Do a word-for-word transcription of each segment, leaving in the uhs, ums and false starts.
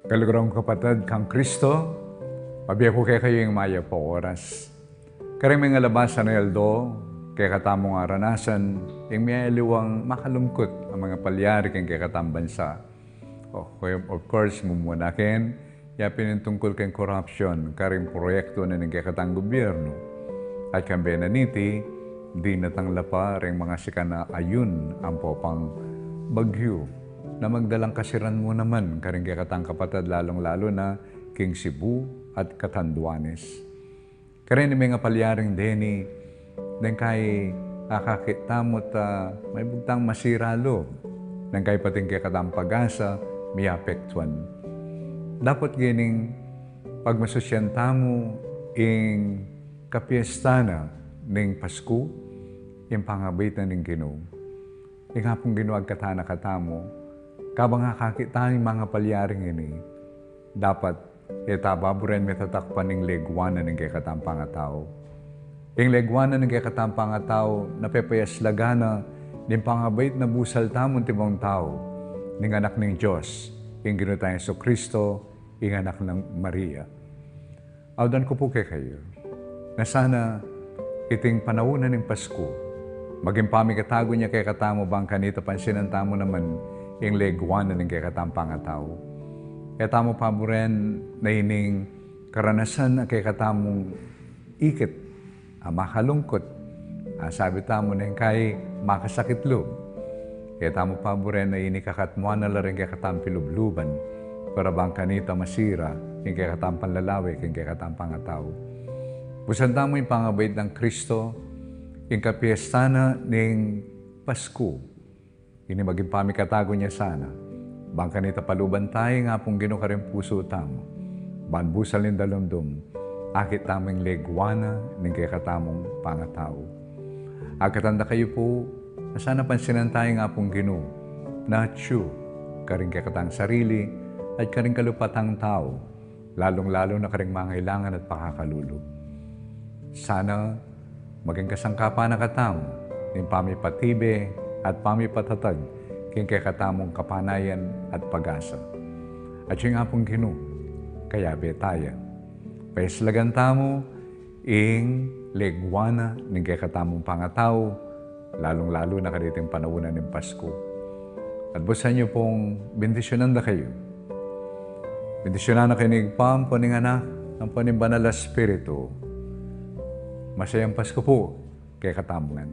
Kaluguran kung kapatad kang Kristo, pabie ku kekayu ing mayap a oras. Karing mengalabas a aldo, kekatamung aranasan ing miyayaliwang makalungkut a mangapalyari king kekatang bansa. O, of course, mumuna ken, ya pin ing tungkul keng korapsyon karing proyektu na ning kekatang gubyernu. At kambe na niti, dinatang la pa ring mangasikan a ayun ampo pang bagyu na magdalang kasiran mu naman karing kekatang kapatad, lalung-lalu na king Cebu at Catanduanes. Karin ing mengapalyaring deni, deng kai akakit tamu ta maibugtang masira lub, deng kai pati ing kekatang pag-asa miapektuan. Dapot gening pagmasusyan tamu ing kapiesta na ning Pasku, ing pangabait na ning Ginu. Ing Apung Ginu agkatan na katamu, kabang akakit tamu ing mangapalyaring ini, dapat e ta baburen mitatakpan ing legua na ning kekatang pangatau. Ing legua na ning kekatang pangatau, na pepayaslagan na ning pangabait na busal tamung tibung tau, ning Anak ning Dios, ing Ginu tang Jesucristo, ing Anak nang Maria. Audan ku pu kekayu, na sana iting panaun na ning Pasku maging pamikatagun ya kekatamu, bang kanita pansinan tamu naman ing legua na ning kekatang pangatau. E tamu paburen na ining karanasan a kekatamung ikit a makalungkut, a sabi tamu neng kai makasakit lub. E tamu paburen na ini kakatmuan na la ring kekatang pilubluban, para bang kanita masira ing kekatang panlalawe king kekatang pangatau. Busan tamu ing pangabait nang Kristo, Ing kapiestan na ning Pasku, ini maging pamikatagun ya sana. Ban kanita paluban taya ing Apung Ginu karing pusu tamu. Ban busal ning dalumdum, akit tamu ing legwa na ning kekatamung pangatau. Akatan da kayu pu, a sana pansinan taya ing Apung Ginu, na atyu karing kekatang sarili at karing kalupatang tau, lalung-lalu na karing mangailangan at pakakalulu. Sana maging kasangkapan na katamu ning pamipatibe at pamipatatag king kekatamung kapanayan at pag-asa. At ing Apung Ginu, kayabe taya. Paislagan tamu ing legwa na ning kekatamung pangatau, lalung-lalu na kaniting panaun ning Pasku. At busan yu pung bendisyunan da kayu. Bendisyunan na kayu ning Ibpa, ampo ning Anak, ampo ning Banal a Espiritu. Masayang Pasku pu kekatamu ngan.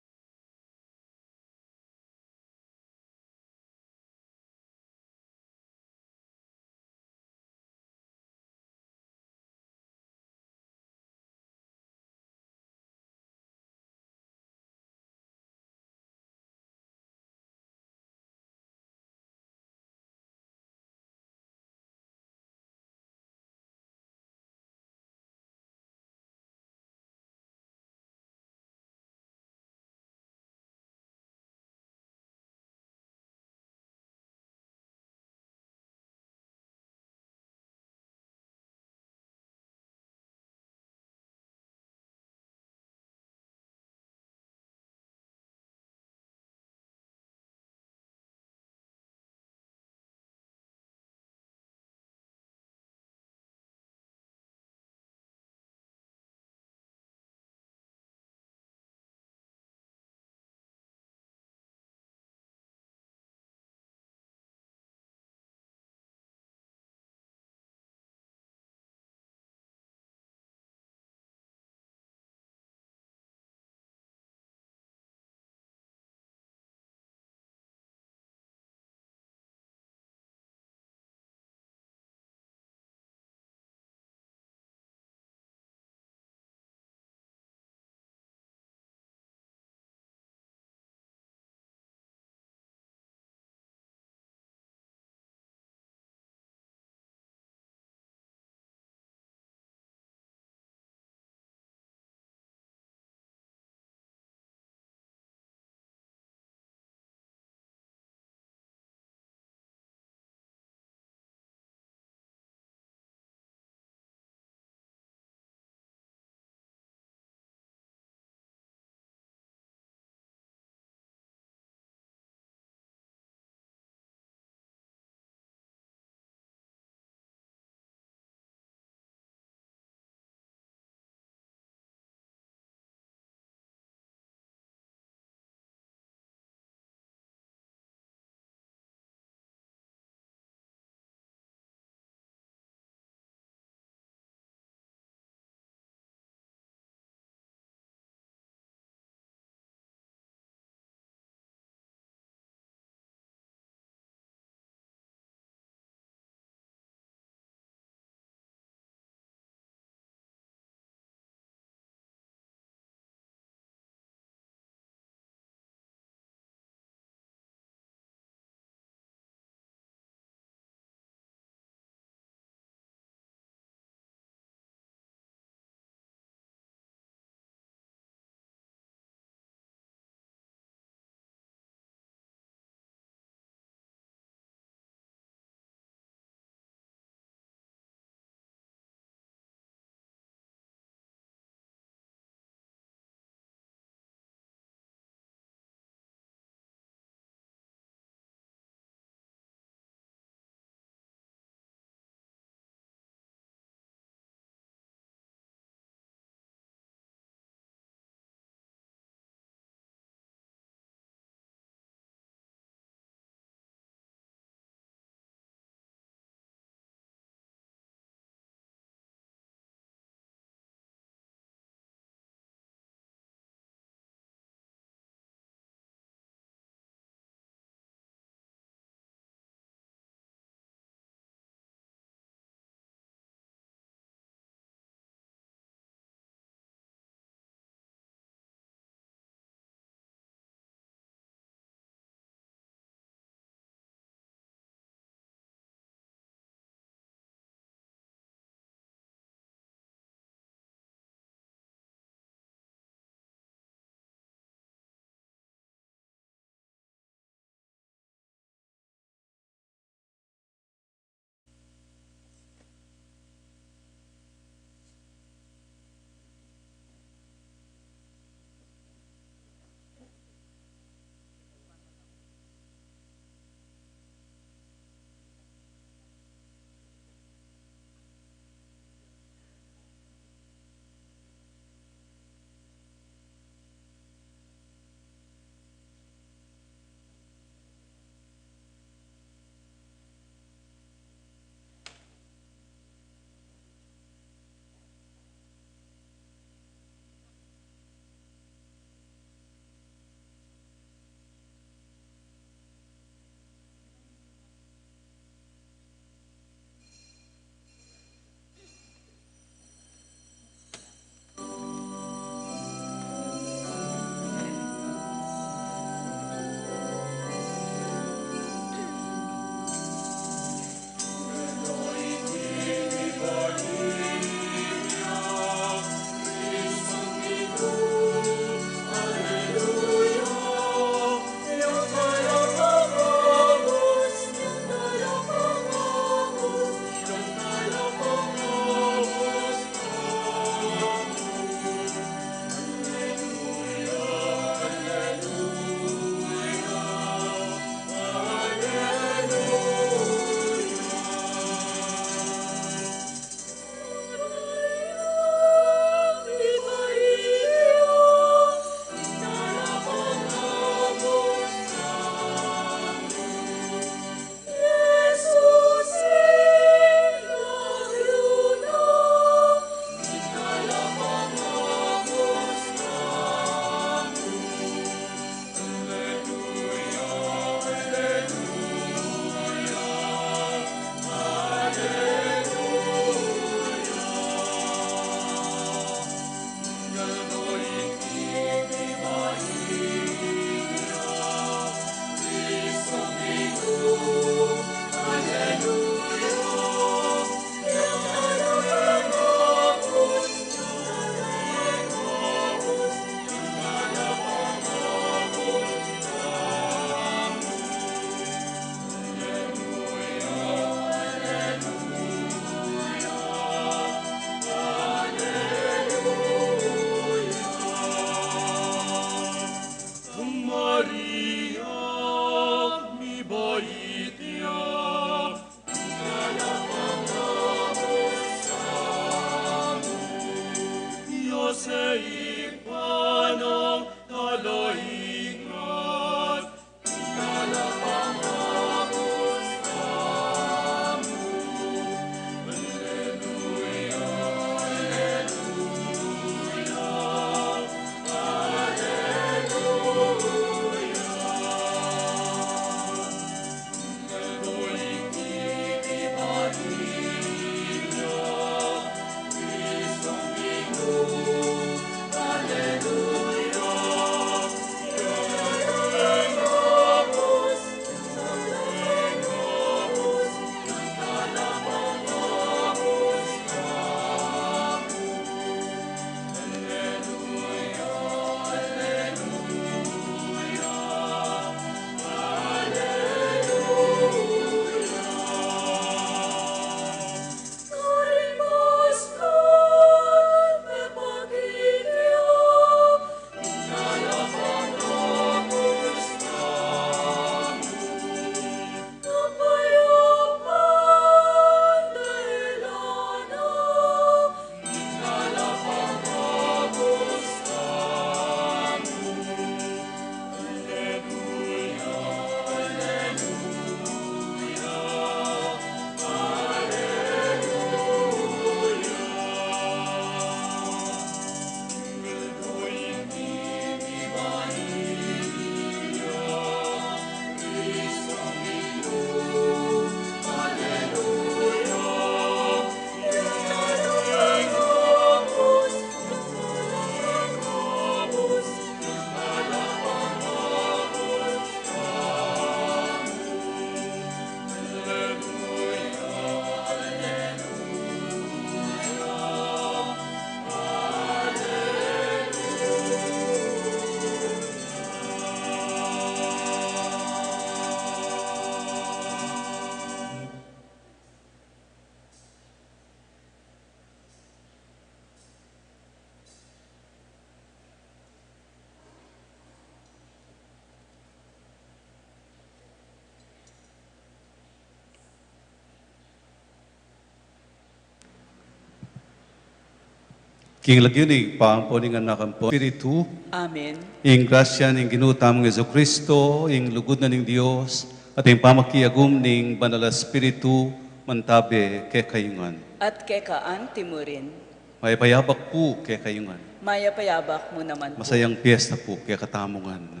King lagyu ning Ibpa, ampo ning Anak, ampo Espiritu. Amen. Ing grasya ning Ginu tamung Jesucristo, ing lugud na ning Dios, at ing pamakiagum ning Banal a Espiritu, mantabe kekayu ngan. At keka anti mu rin. Mayap a yabak pu kekayu ngan. Mayap a yabak mu naman pu. Masayang piyesta pu kekatamu ngan.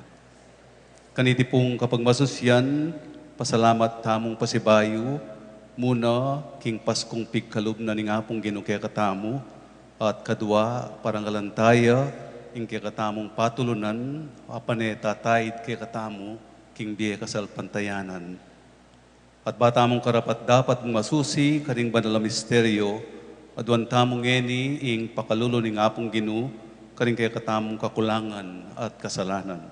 Kaniti pung kapagmasusian, pasalamat tamung pasibayu, muna king Paskung pigkalub na ning Apung Ginu kekatamu, at kadua, parangalan taya ing kekatamung patulunan, a pane tataid kekatamu king bie kasalpantayanan. At ba tamung karapat-dapat masusi karing banal a misteryo, aduan tamu ngeni ing pakalulu ning Apung Ginu karing kekatamung kakulangan at kasalanan.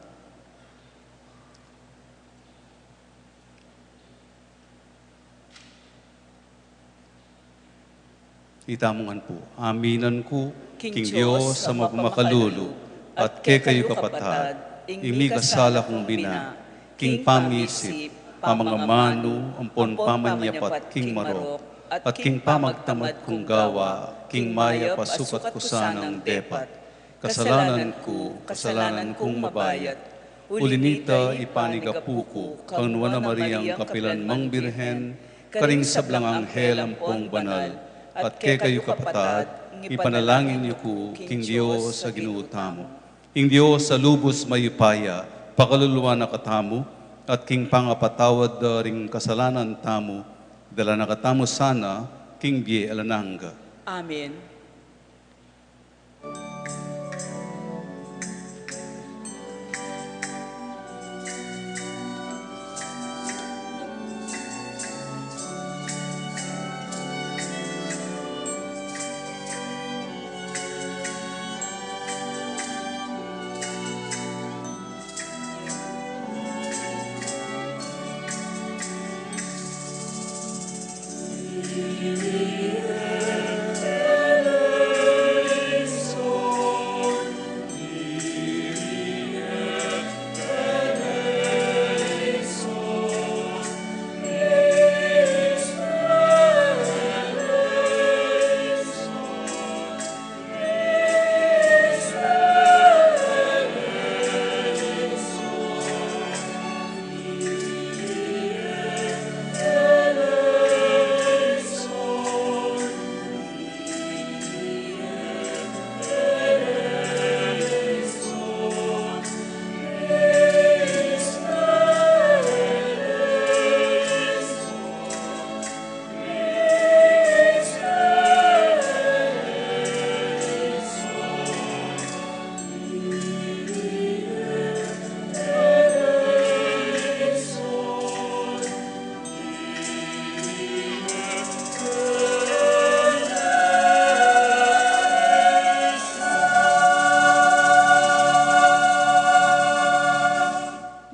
Itamu ngan pu. Aminan ku king Dios a mapamakalulu, at kekayu kapatad, ing mikasala kung bina, king pamisip, pamangamanu, ampon pamanyapat king marok, at king pamagtamad kung gawa, king mayap a sukat ku sanang depat. Kasalanan ku, kasalanan kung mabayat. Uli nita, ipanigapu ku kang Nuan a Mariang kapilan mang Birhen, karing sablang anghel ampong banal, at kekayu kapatad, ipanalangin yu ku king Dios a Ginu tamu. Ing Dios a lubus mayupaya, pakaluluan na katamu, at king pangapatawad da ring kasalanan tamu, dala na katamu sana king bie alang angga. Amen.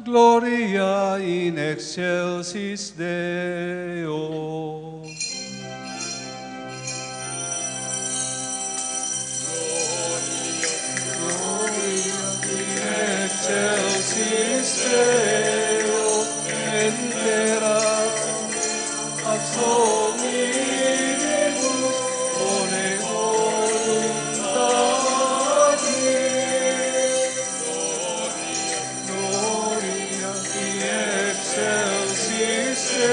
Gloria in excelsis Deo. Gloria in excelsis Deo in terrae, et hominibus bonae voluntatis. Gloria in excelsis Deo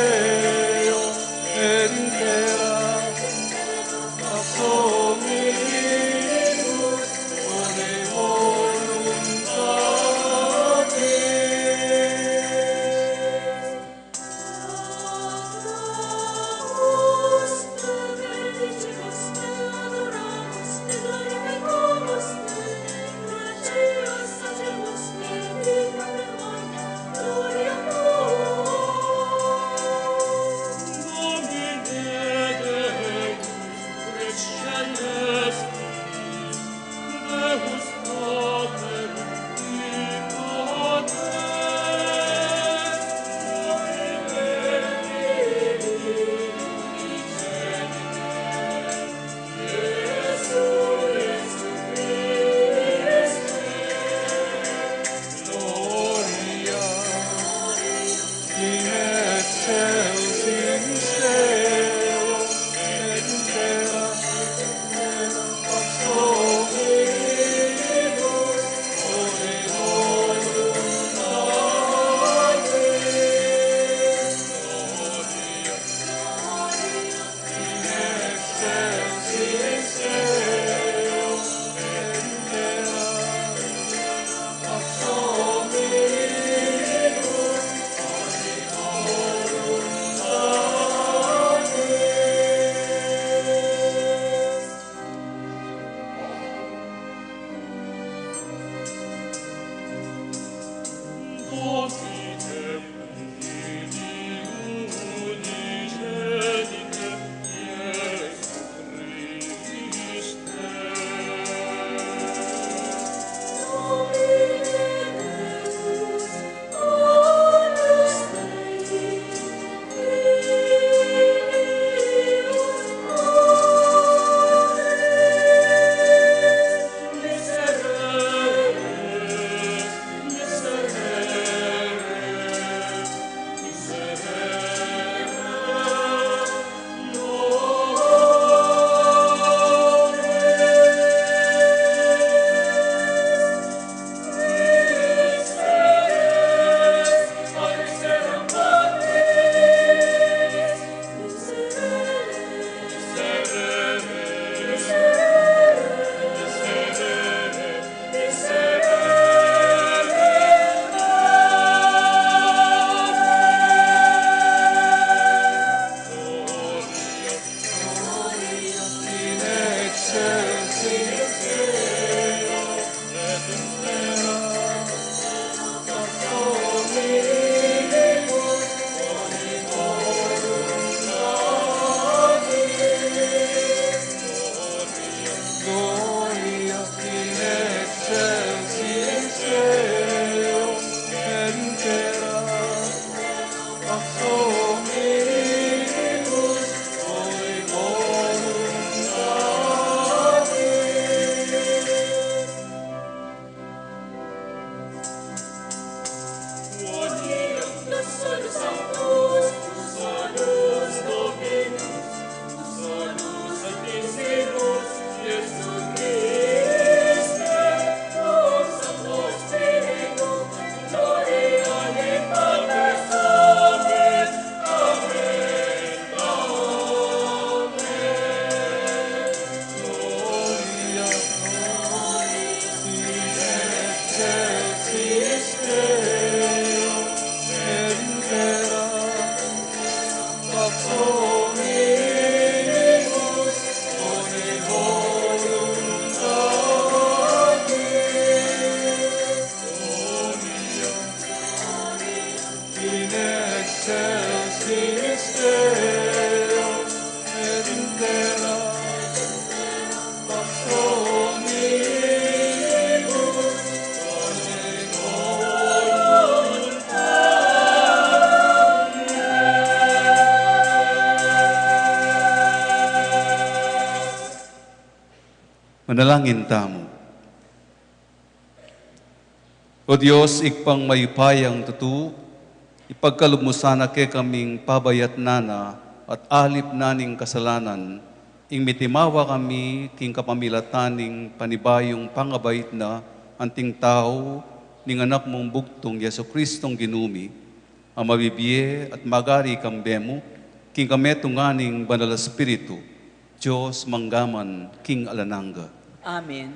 Manalangin tamu. O Dios, Ibpang mayupayang tutu, ipagkalub mu sana kekaming pabayatnan na at alip na ning kasalanan, ing mitimawa kami king kapamilatan ning panibayung pangabait na anting tau ning Anak mung bugtung, Jesucristong Ginu mi, a mabibie at magari kambe mu, king kametungan ning Banal a Espiritu, Dios mangga man king alang angga. Amen.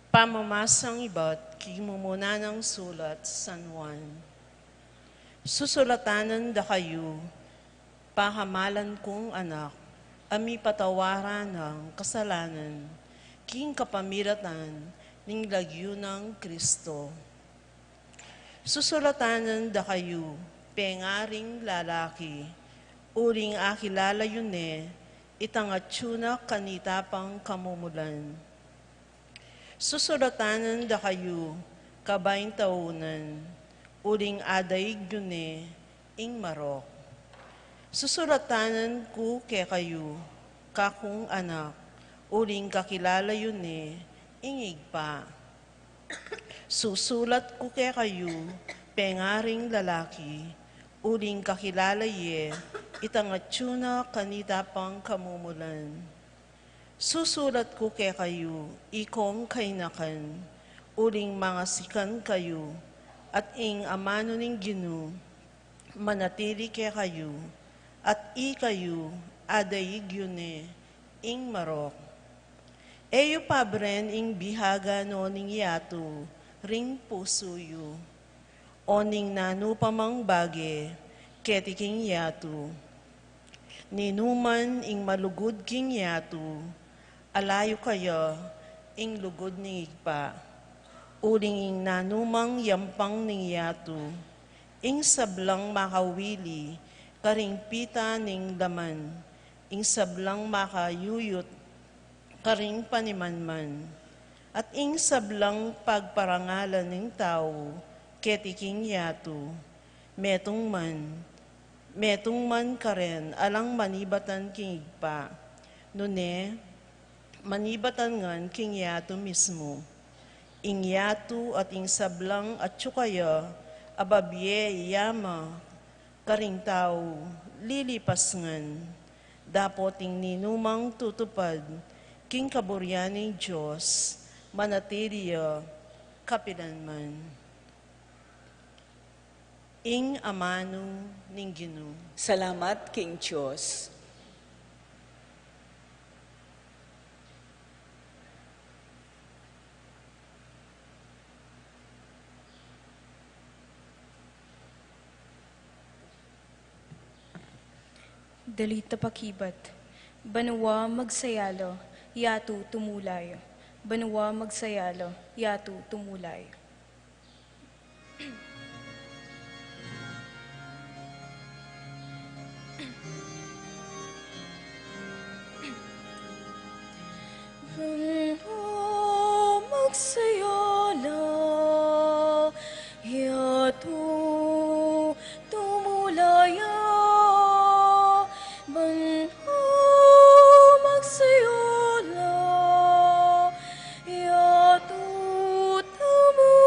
Pamamasang ibat king mumuna nang sulat San Juan. Susulatan da kayu, pakamalan kung anak, a mipatawaran nang kasalanan, king kapamilatan ning lagyu nang Kristo. Susulatan da kayu, pengaring lalaki, uling akilala yu ne itang atyu na kanita pang kamumulan. Susulatan da kayu, kabaintaunan, uling adaig yu ne ing marok. Susulatan ku kekayu, kakung anak, uling kakilala yu ne ing Ibpa. Susulat ku kekayu, pengaring lalaki, uling kakilala ye itang atyu na kanita pang kamumulan. Susulat ku kekayu, ikong kainakan, uling mangasikan kayu, at ing amanu ning Ginu manatili kekayu, at ikayu adaig yu ne ing marok. E yu pabren ing bihagan o ning yatu ring pusu yu, o ning nanu pa mang bage keti king yatu. Ninuman ing malugud king yatu, alayu kaya ing lugud ning Ibpa. Uling ing nanumang yampang ning yatu, ing sablang makawili karing pita ning laman, ing sablang makayuyut karing panimanman, at ing sablang pagparangalan ning tau keti king yatu, metung man, metung man karen alang manibatan king Ibpa, nune manibatan ngan king yatu mismu. Ing yatu at ing sablang atyu kaya a babie i Ama karing tau lilipas ngan, dapot ing ninumang tutupad king kaburian ning Dios manatili ya kapilanman. Ing amanu ning Ginu. Salamat king Dios. Dalit a pakibat. Banua magsaya la, yatu tumulay. Banua magsaya la, yatu tumulay. Banua magsaya la, yatu tumulay. Banua magsaya la, yatu tumulay.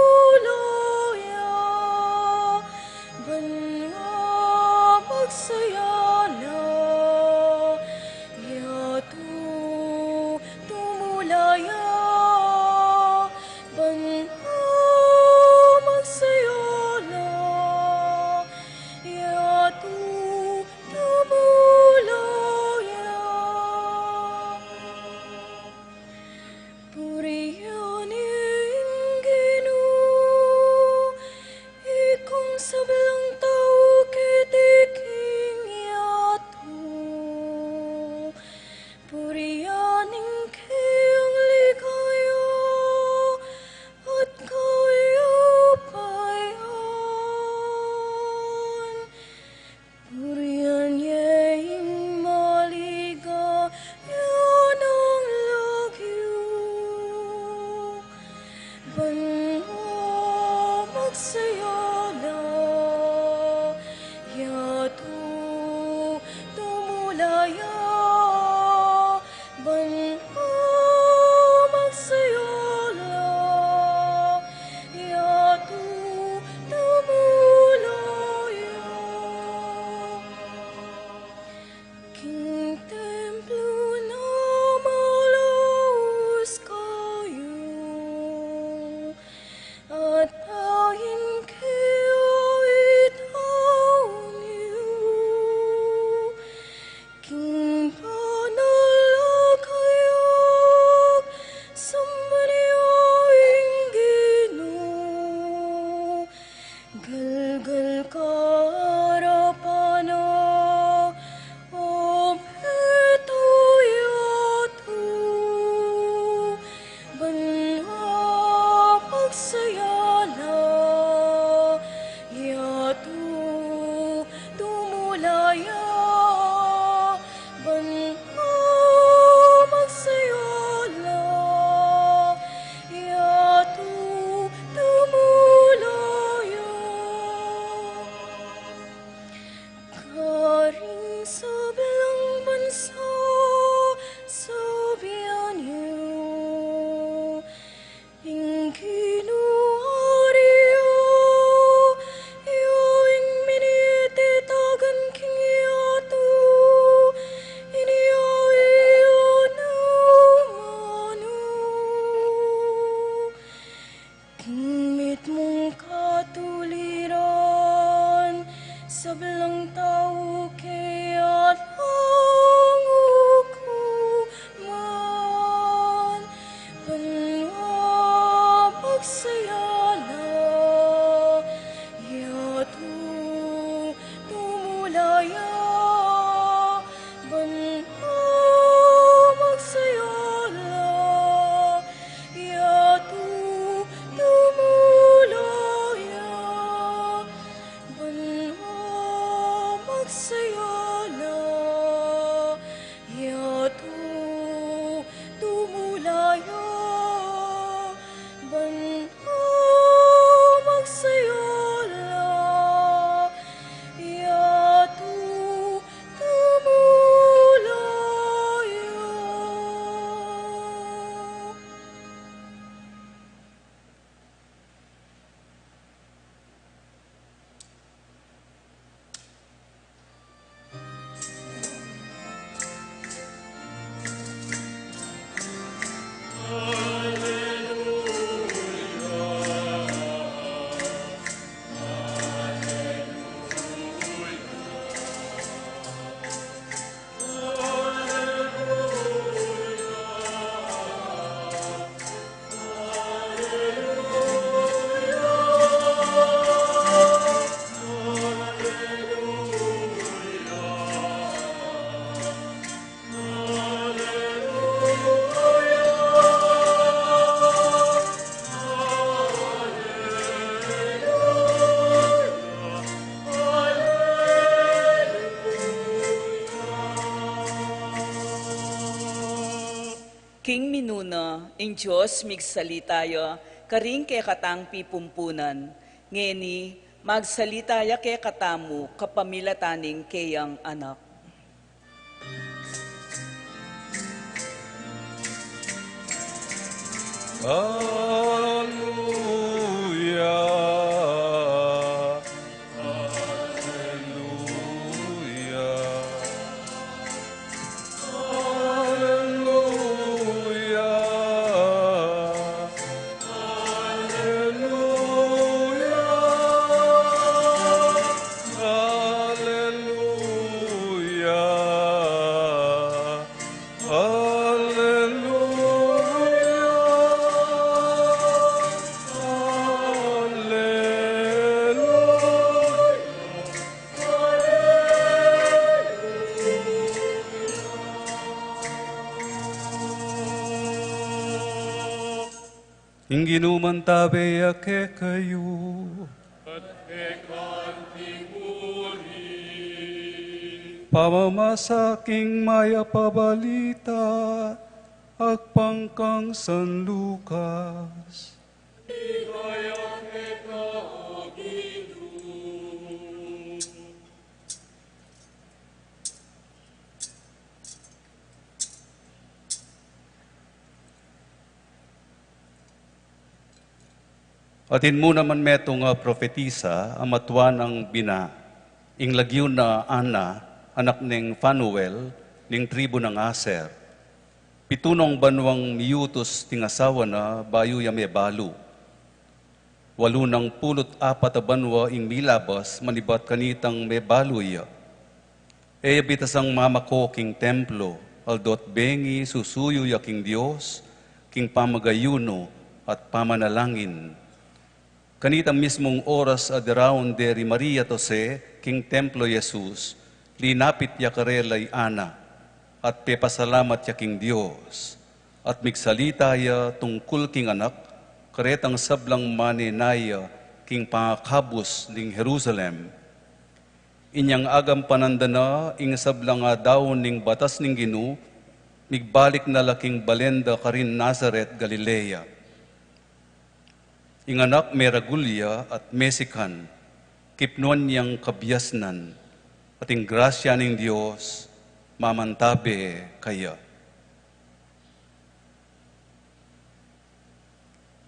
Karapan na, o metung yatu, ban mapagsaya la yatu, tumula ya, ban mapagsaya la yatu, tumula ya. Karing sablang bansa, sabian yu, ing Ginu ari ya, ya ing minititagan king yatu, ini ya ing amanu. King mitmung katuliran, sablang tau kayat mangukuman, ban mapagsaya la yatu, tumula ya, ban mapagsaya la yatu, tumula ya, ban mapagsaya la yatu, tumula ya, ban mapagsaya la yatu, tumula ya. King minuna, ing Dios migsalita ya karing kekatang pipumpunan. Ngeni, magsalita ya kekatamu kapamilatan ning keyang Anak. Alleluia. Alleluia. Alleluia. Alleluia. Alleluia. Alleluia. Alleluia. Ing Ginu mantabe ya kekayu. At keka mu rin. Pamamasa king Mayap a Balita agpang kang San Lucas. Ligaya keka, O Ginu. Atin mu naman metung a propetisa a matwan nang bina, ing lagyu na Ana, anak neng Fanuel, ning tribu nang Aser. Pitu nong banuang miyutus ding asawa na bayu ya mebalu. Walu nang pulu't apat a banua ing milabas manibat kanitang mebalu ya. E ya bitasang mamako king templo, aldo't bengi susuyu ya king Dios, king pamagayunu at pamanalangin. Kanitang mismung oras a diraun de ri Maria at Jose king templo i Jesus, linapit ya karela i Ana, at pepasalamat ya king Dios, at migsalita ya tungkul king anak karetang sablang manenaya king pangakabus ning Jerusalem. Inyang agampanan da na ing sablang adaun ning batas ning Ginu, migbalik na la king balen da karin Nazaret, Galilea. Ing anak meragul ya at mesikan, kipnuan yang kabiasnan, at ing grasya ning Dios mamantabe kaya.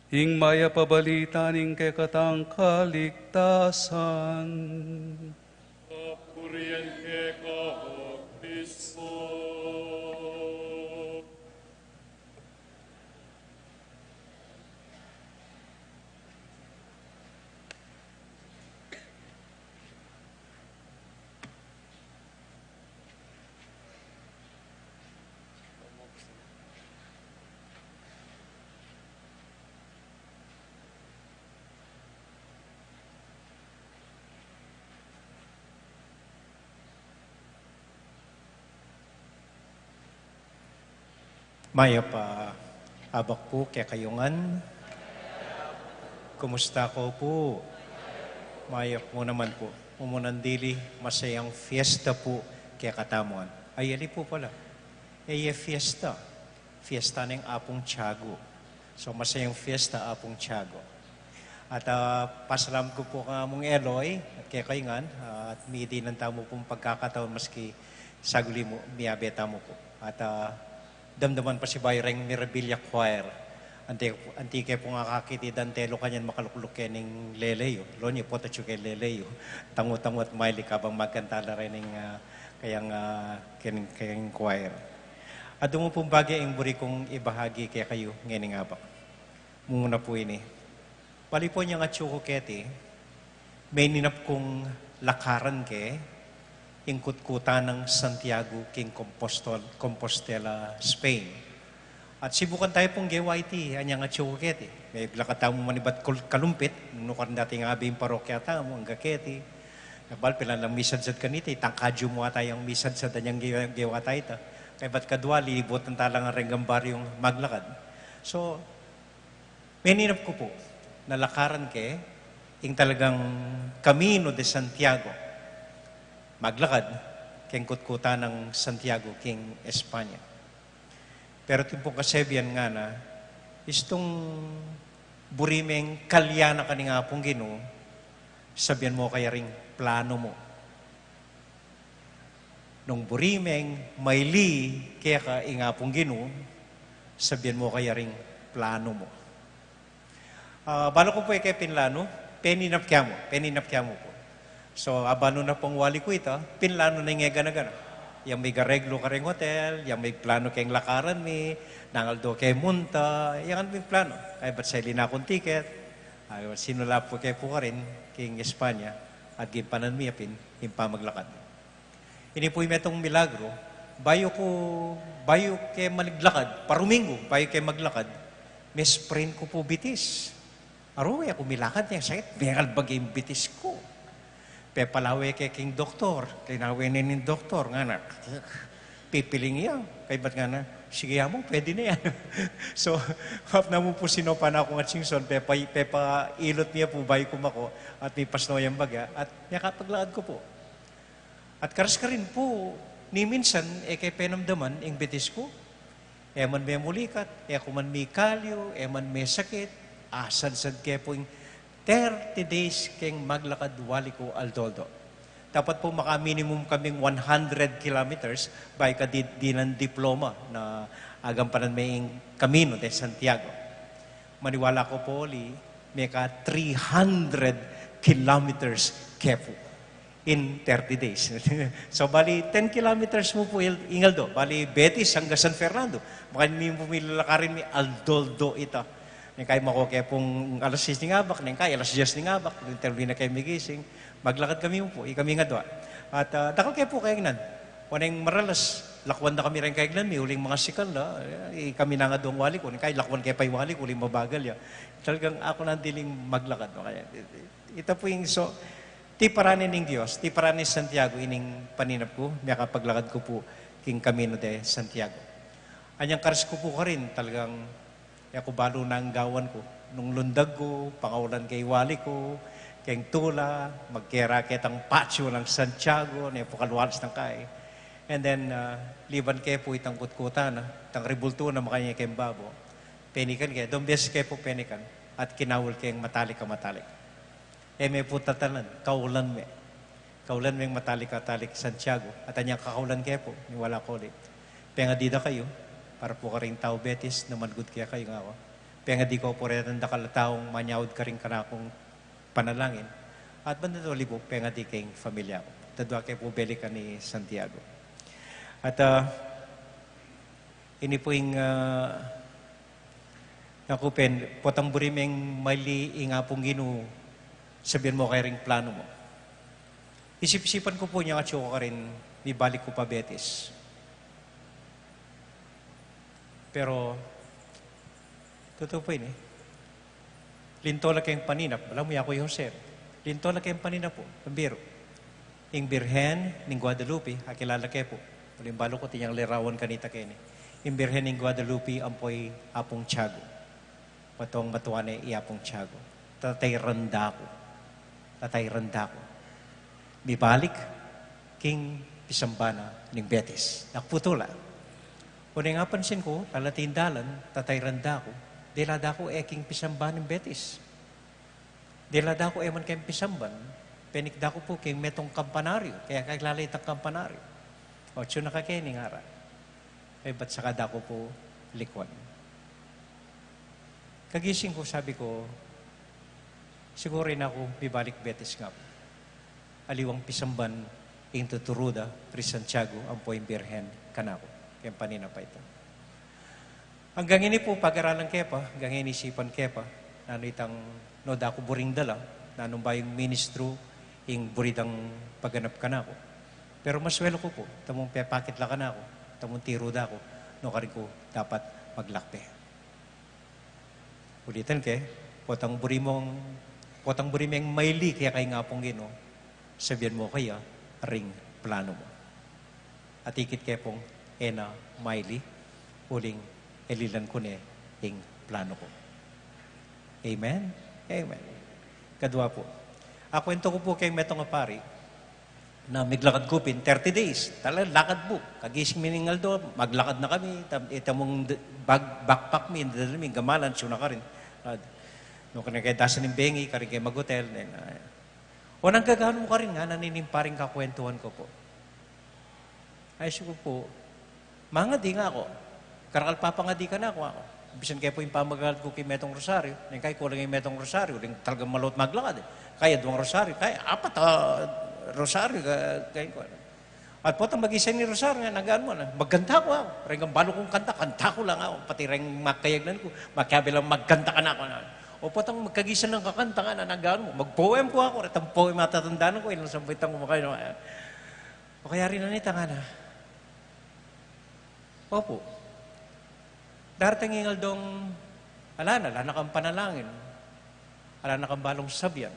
Ing mayap a balita ning kekatang kaligtasan. Kapurian keka, O Kristo. Mayap a abak pu kekayu ngan. Kumusta ko pu? Mayap mu naman pu. Mumunan dili, masayang fiesta pu kekatamu ngan. Ay, ali pu pala. E ye fiesta. Fiesta ning Apung Tiago. So, masayang fiesta, Apung Tiago. At, ah, pasalamat ku pu kang Among Eloy, at kekayu ngan, ah, at mibie na tamu pung pagkakataon maski saguli mu, miyabe tamu pu. At, ah, damdaman pasibayu reng Mirabilia Choir. Anti, anti ke pung akakit i Dante Lucanyan makalukluk kening lele yu. Lo ne, potatsu ke lele yu. Tangu-tangu at mailik abang magkanta la rening, ah, kayang, ah, kening, kayang choir. Adung pung bage ing buri kung ibahagi kekayu ngening abak. Muna pu ini. Bali pu inyang atsu ku keti, meninap kung lakaran ke ing kutkutan nang Santiago king Compostol-, Compostela, Spain. At sibukan tamu pung gewa iti, inyang atsu ku keti. Meglakad tamu manibat kul-, kalumpit, nung nukarin dati ing abe ing parokya tamu, angga keti. Bal, pilan lang misadsad kanita, itang kadyu mu ata yang misadsad, inyang gewa, gewa ta ita. Kaybat kadwa, libutan ta lang reng baryung maglakad. So, meninap ku pu, na lakaran ke, ing talagang Camino de Santiago. Maglakad, keng kutkutan nang Santiago, king Espanya. Pero ing pung kasebian ngana, istung buri meng kalyanan ka ning Apung Ginu, sabian mu kaya ring plano mu. Nung buri meng maili keka ing Apung Ginu, sabian mu kaya ring plano mu. Ah, balu ku pu e ke pinlanu, peninap ke mu, peninap ke mu pu. So, abanu na pung wali ku ita, pinlanu na ing e gana-gana. Yang migareglu kareng hotel, yang migplanu keng lakaran mi, nang aldo ke munta, yang anu mi planu. Kaybat seli na kung tiket, ay, sinula pu ke pu karin, king Espanya, at gimpanan mi ya pin, ing pamaglakad. Ini pu ing metung milagru, bayu ku, bayu ke maglakad, paruminggu, bayu ke maglakad, me-sprain ku pu bitis. Aru, e ku milakad, e sakit, mengalbag ing bitis ku. Pepalawe ke king doktor, linawe ne ning doktor, ngana, pipiling ya, kaybat ngana, sige ya mu, pwede ne ya. So, hap na mu pu sinopan aku ngan singson, pepa-, pepailut mi ya pu, bayu ku mako, at mipasno yang bagya, at miyakapaglakad ku pu. At karas karin pu, ni minsan, e ke penamdaman ing bitis ku. E man memulikat, e ku man mikalyu, e man mesakit, asadsad ke pu ing thirty days keng maglakad wali ku aldo-aldo. Dapat pu maka-minimum kaming one hundred kilometers, bayu ka di-, dinan diploma na agampanan me ing Camino de Santiago. Maniwala ku pu, uli, meka three hundred kilometers ke pu in thirty days. So, bali, ten kilometers mu pu il-, ing aldo. Bali, Betis angga San Fernando. Makanyan mi pu milalakarin mi aldo-aldo ita. Neng kai mako ke pung alas sais ning abak, neng kai alas diyes ning abak, neng termina ke migising. Maglakad kami mu pu, ikami ngan adwa. At, ah, dakal ke pu kayang nan. Waneng maralas, Lakwan da kami reng kaignan mi, uling mangasikal la. Eh, kami na nga dong wali ku, kaya lakwan ke pa ing wali ku, uling mabagal ya. Talagang aku na diling maglakad, no? Kaya, ita pu ing so, tiparan ning Dios, tiparan ning Santiago, ining paninap ku, miyakapaglakad ku pu king Camino de Santiago. Anyang karas ku pu karin, talagang e ku balu nang gawan ku. Nung lundag ku, pangaulan ke wali ku, keng tula, magkera ketang patio nang Santiago, ne pu kalualas nang kai. And then, ah, liban ke pu itang kutkutan na, itang ribultu na makanyan keng babo. Penikan ke, dong beses ke pu penikan, at kinaul keng matalik a matalik. E me pu tatalan, kaulan me. Kaulan meng matalik a talik Santiago, at anyang kakaulan ke pu, niwala ku ulit. Pengadi da kayu, para pu karing tau Betis, na manugud kekayu, ngana ku. Pengadi ku pu retang dakal a taung manyaud karing kanakung panalangin. At banda uli pu, pengadi keng familia ku. Dadwa ke pu belikan i Santiago. At, ah, ini pu ing, ah, Naku pen, potang buri meng maili ing Apung Ginu, sabian mu kaya ring planu mu. Isip-isipan ku pu nya, atsu ku karin, mibalik ku pa Betis. Pero, tutu pu ini. Linto la keng paninap, balamu yaku i Jose. Linto la keng paninap pu, pambiru. Ing Birhen ning Guadalupe, akilala ke pu. Uling balu ku tinyang lirawan kanita keni. Ing Birhen ning Guadalupe, ampo i Apung Tiago. Matong matua ne i Apung Tiago. Tatayran da ku. Tatayran da ku. Mibalik king pisambana ning Betis. Nakputula. Uling apansin ku, lalating dalan, tatayran da ku. Dela da ku e king pisambana ning Betis. Dela da ku e man keng pisamban, penik da ku pu keng metung kampanaryu, kaya kakilala itang kampanaryu. O, atsu na keni, ngara. E, bat saka da ku pu likwan. Kagising ku, sabi ku, siguru e na ku mibalik Betis, ngana ku. Aliwang pisamban ing tuturu da ri Santiago ampo ing Birhen kanaku. Keng paninap a ita. Anggang ini pu pagaralan ke pa, anggang ini isipan ke pa, nanu itang no da ku buring dala, nanu ba ing ministru ing buri dang paganap kanaku. Pero maswela ku pu, tamung pepakit la kanaku, tamung tiru da ku, no karin ku dapat maglakbe. Ulitan ke, potang buri mung, potang buri meng maili keka ing Apung Ginu, sabian mu kaya ring planu mu. At ikit ke pung e na maili, uling elilan ku ne ing planu ku. Amen? Amen. Kadua pu. Akuwentu ku pu keng metung a pari, na miglakad ku pin thirty days. Talaga lakad pu. Kagising mi ning aldo, maglakad na kami. Tam-, ita mung d-, bag-, backpack mi, dala mi, gamalan, atsu na karin. Ah, nung kaya dasan ning bengi, karin kaya maghotel. Then, ah, o nang gaganu karin, ngana ning paring kakwentuhan ku pu. Ay, siku pu. Mangadi, ngana ku. Karakal papangadi kanaku, ngana ku. Bisan kaya pu ing pamaglakad ku keng metung rosaryu, neng kaya kulang ing metung rosaryu, neng talagang malawat maglakad e. Kaya duang rosaryu, kaya apat a rosaryu, ka-, kaya ku. At potang mag-isa ing rosaryu, ngana, naganu mu na. Magkanta ku, ngana ku. Reng balu kung kanta, kanta ku la, ngana ku. Pati reng makayagnan ku, makiabe lang magkanta kanaku, ngana. O potang magkagisa nang kakanta, ngana, naganu mu. Mag-poem ku, ngana ku. Retang poem a tatandanan ku, ilang sambutan ku makaya, ngana. O kaya rin na nita, ngana. Opu. Darating ing aldong, ala na, ala na kang panalangin. Ala na kang balung sabian.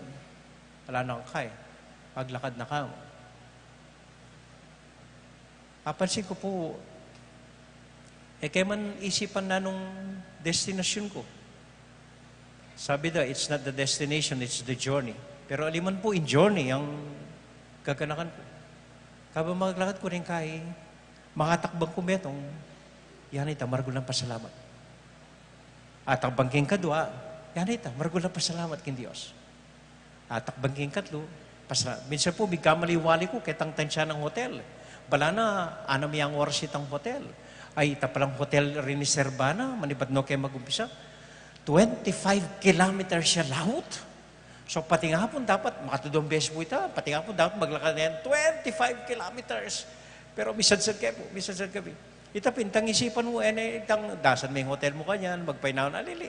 Ala na kang kaya. Maglakad na ka mu. Apansin ku pu, e ke man isipan nanung destinasyun ku. Sabi da, "It's not the destination, it's the journey." Pero ali man pu ing journey ing gaganakan ku. Kabang maglakad ku ning kaya, makatakbang ku metung, yan ita, maragul nang pasalamat. Atakbang king kadua, yan ita, maragul nang pasalamat king Dios. Atakbang king katlu, pasala-, minsan pu, migkamali wali ku, ketang tansya nang hotel. Bala na, anam yang oras itang hotel. Ay, ita palang hotel riniserba na, manibat no ke magumpisa. Twenty-five kilometers ya laut. So, pating hapun dapat, makatudong beses pu ita, pating hapun dapat maglakad na yan, twenty-five kilometers. Pero misadsad ke pu, misadsad kami. Ita pin, itang isipan mu, e ne, itang dasan me ing hotel mu kanyan, magpainawa na lili.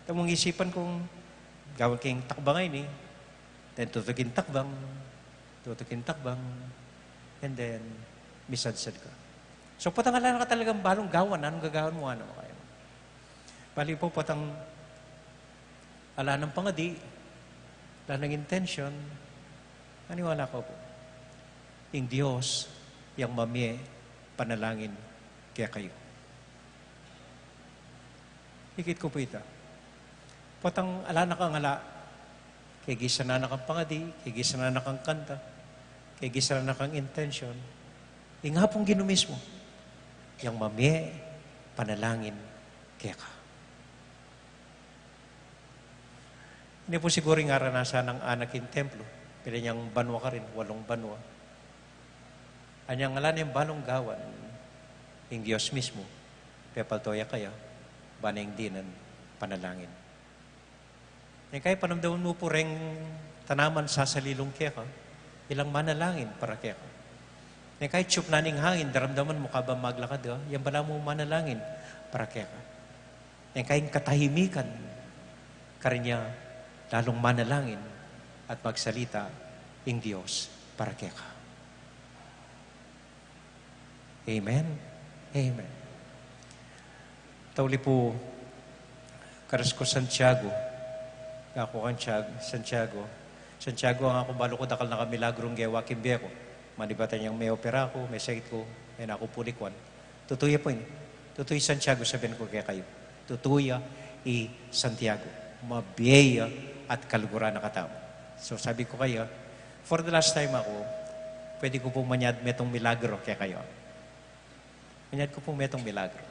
Ita mung isipan kung gawan king takbang a ini, then tutukin takbang, tutukin takbang, and then misadsad ka. So, potang ala na ka talagang balung gawan, nanung gagawan mu, anu, kaya? Bali pu, potang ala nang pangadi, ala nang intensyon, maniwala kayu pu, ing Dios yang mamie panalangin kekayu. Ikit ku pu ita. Potang ala na kang ala, kegisanan na kang pangadi, kegisanan na kang kanta, kegisanan na kang intensyon, ing Apung Ginu mismu yang mamie panalangin keka. Ini pu siguru ing aranasan nang Ana king templo, pila inyang banua karin, walung banua. Anyang ala neng balung gawan, ing Dios mismu pepalto ya kaya, bang dinan panalangin. Neng kai panamdaman mu pu reng tanaman sasalilung keka, ilang manalangin para keka. Neng kai tiyupnan ning hangin, daramdaman mu kabang maglakad ka, yang balamu manalangin para keka. Neng kai katahimikan, kareng lalung manalangin at magsalita ing Dios para keka. Amen. Amen. Tauli pu, karas ku Santiago. Aku kang Tiag-, Santiago. Santiago, aku balu ku dakal na ka milagrung gewa king bie ku. Manibat inyang me-opera ku, mesakit ku, e na ku pulikwan. Tutu ya pu ini. Tutu i Santiago, sabian ku kekayu. Tutu ya i Santiago. Mabie ya at kaluguran na katamu. So, sabi ku kaya, for the last time aku, pwede ku pung manyad metung milagro kekayu. Manyad ku pung metung milagro.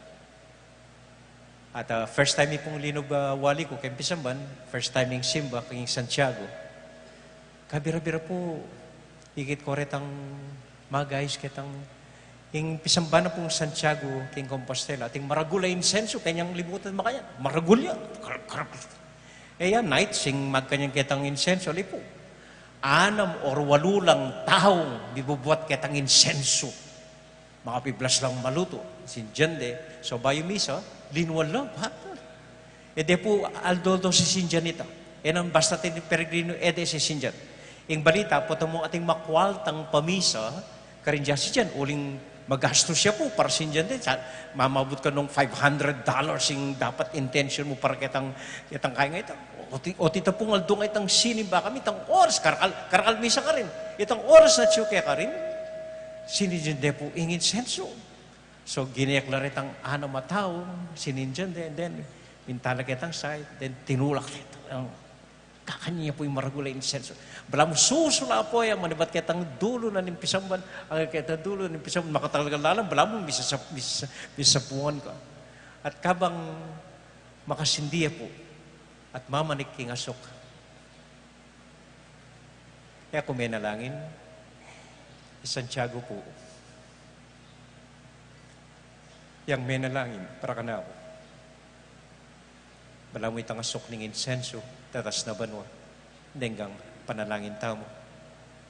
At, ah, first time mi pung linub, ah, wali ku keng pisamban, first time ing simba keng Santiago. Kabira-bira pu, ikit ku retang magayus ketang, ing pisamban na pung Santiago king Compostela, ating maragul a insensu, kanyang libutan makanyan, maragul ya. Karag, karag. E ya, night, sing magkanyan ketang insensu, ali pu, anam or walu lang taung mibubuat ketang insensu. Makapiblas lang malutu, sindian de. So, bayu misa, linwal la, ha? E de pu aldo-aldo sisindian ita. E nang basta atin peregrinu, e de sisindian. Ing balita, potang mu ating makwaltang pamisa, karin dia sindian, uling magastus ya pu para sindian de. Sa-, mamabut ka nung five hundred dollars ing dapat intention mu para ketang, ketang kain nga ita. Oti, oti ta pung aldo nga itang sinimba kami, itang oras, karakal, karakal misa karin. Itang oras na tsu kekarin, sinindian de pu ing insensu. So, gineklar itang anam a tau, sinindian de, and then, minta la ketang side, then tinulak la itang, kakanyan ya pu ing maragul a insensu. Balamu susula pu ya, manibat ketang dulu na ning pisamban, angga ketang dulu na ning pisamban, makatagal-tagal la, balamu misasa-, misasa-, misasapungan ka. At kabang makasindi ya pu, at mamanik king asuk. E ku menalangin, i Santiago pu yang menalangin para kanaku. Balamu itang asuk ning insensu, tatas na banua, denggang panalangin tamu.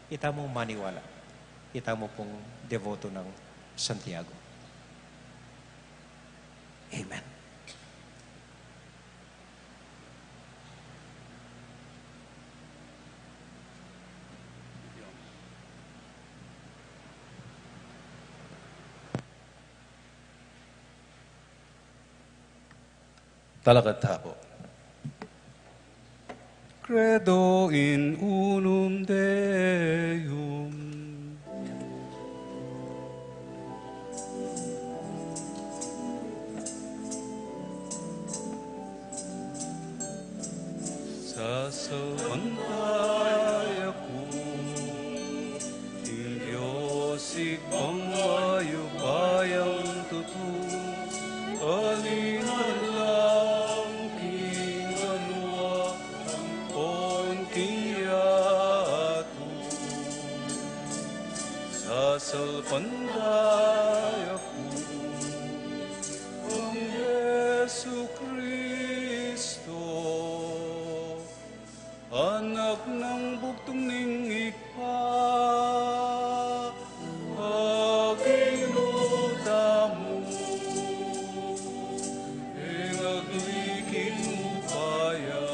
Itamu maniwala, itamu pung deboto nang Santiago. Amen. Talakad ta pu. Credo in unum Deum. Sasalpantaya ku ing Dios Ibpang mayupayang tutu, alinalangin king banua ampon king yatu. Sasalpantaya ku kang Jesucristo, Anak nang bugtung ning Ibpa, a Ginu tamu, ing agli king upaya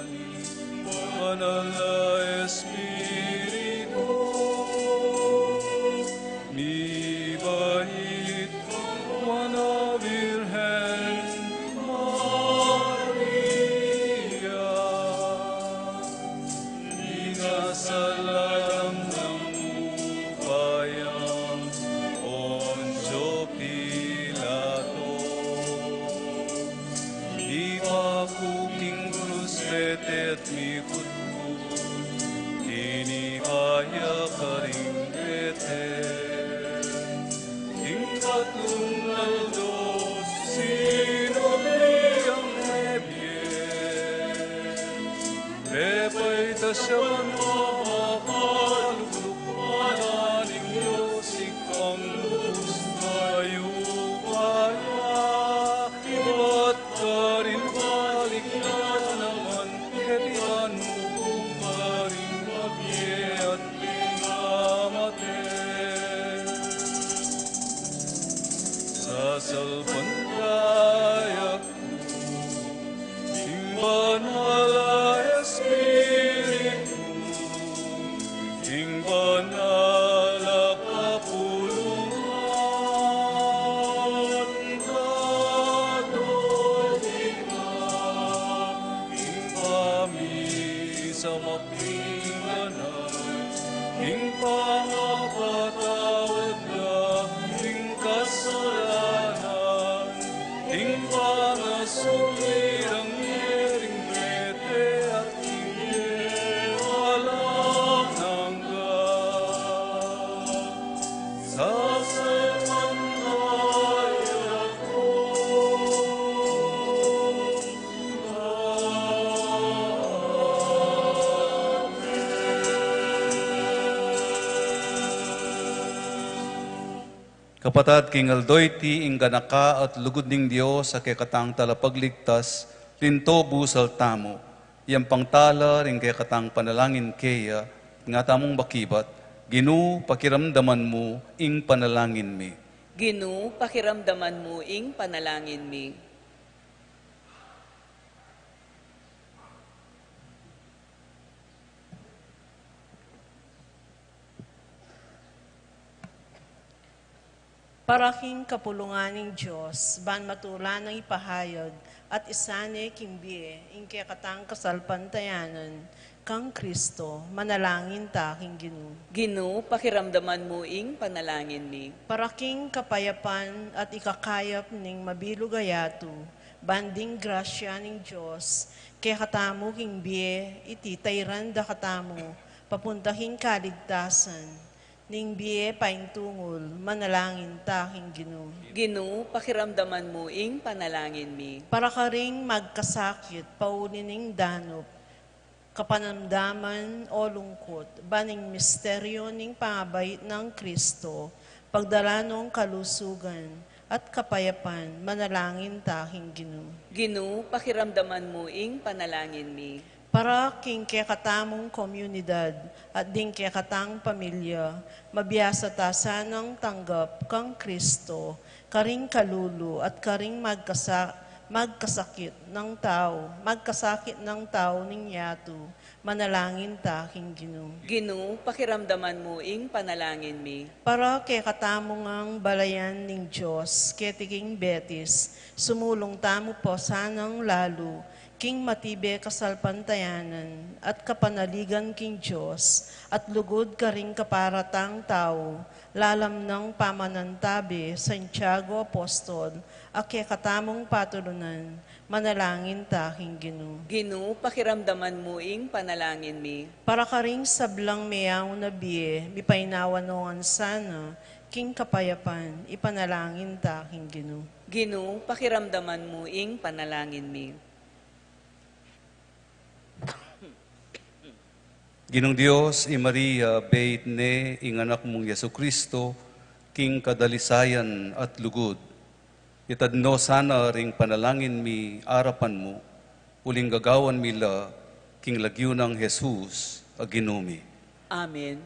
ning Banal a Espiritu, mibait Sa lalam nang upayang Poncio Pilato, mipaku king krus, bete at mikutkut, tinipa ya karing bete. King katlung aldo, sinubli yang mebie. Pepaitas ya ban mamakaluklukan ning Dios, ikang lubus na yupa ya, ibat karin balik ya naman, keti ban mukum karing mabie at king mate. Sasalpantaya ku king Banal a Espiritu, king banal a kapulungan, Katolika, king pamisamak ning banal, king pangapatawad da ring kasalanan, king pangasubli rang mie ring mete, at king bie alang angga. Sasalpantaya ku. Kapatad, king aldo iti, ing ganaka at lugud ning Dios a kekatang talapagligtas, linto busal tamu. Yang pangtala ring kekatang panalangin keya, nga tamung makibat, Ginu, pakiramdaman mu ing panalangin mi. Ginu, pakiramdaman mu ing panalangin mi. Para king kapulungan ning Dios, ban matula nang ipahayag at isane king bie ing kekatang kasalpantayanan kang Kristo, manalangin ta king Ginu. Ginu, pakiramdaman mu ing panalangin mi. Para king kapayapan at ikakayap ning mabilug a yatu, ban ding grasya ning Dios kekatamu king bie iti tairan da katamu papunta king kaligtasan, ning bie paintungul, manalangin ta king Ginu. Ginu, pakiramdaman mu ing panalangin mi. Para karing magkasakit pauli ning danup, kapanamdaman o lungkut, ban ing misteryo ning pangabait nang Kristo pagdala nong kalusugan at kapayapan, manalangin ta king Ginu. Ginu, pakiramdaman mu ing panalangin mi. Para king kekatamung komunidad at ding kekatang pamilya, mabiasa ta sanang tanggap kang Kristo karing kalulu at karing magkasa-, magkasakit nang tau, magkasakit nang tau ning yatu, manalangin ta king Ginu. Ginu, pakiramdaman mu ing panalangin mi. Para kekatamung balayan ning Dios keti king Betis, sumulung tamu pa sanang lalu king matibe kasalpantayanan at kapanaligan king Dios at lugud karing kapara tang tau, lalam nang pamanantabe Santiago Apostol, a kekatamung patulunan, manalangin ta king Ginu. Ginu, pakiramdaman mu ing panalangin mi. Para karing sablang meyaun a bie, mipainawa nong sana king kapayapan, ipanalangin ta king Ginu. Ginu, pakiramdaman mu ing panalangin mi. Ginung Dios, i Maria, beit ne ing Anak mung Jesucristo, king kadalisayan at lugud. Itad no sana ring panalangin mi arapan mu, uling gagawan mi la king lagyu nang Jesus a Ginu mi. Amen.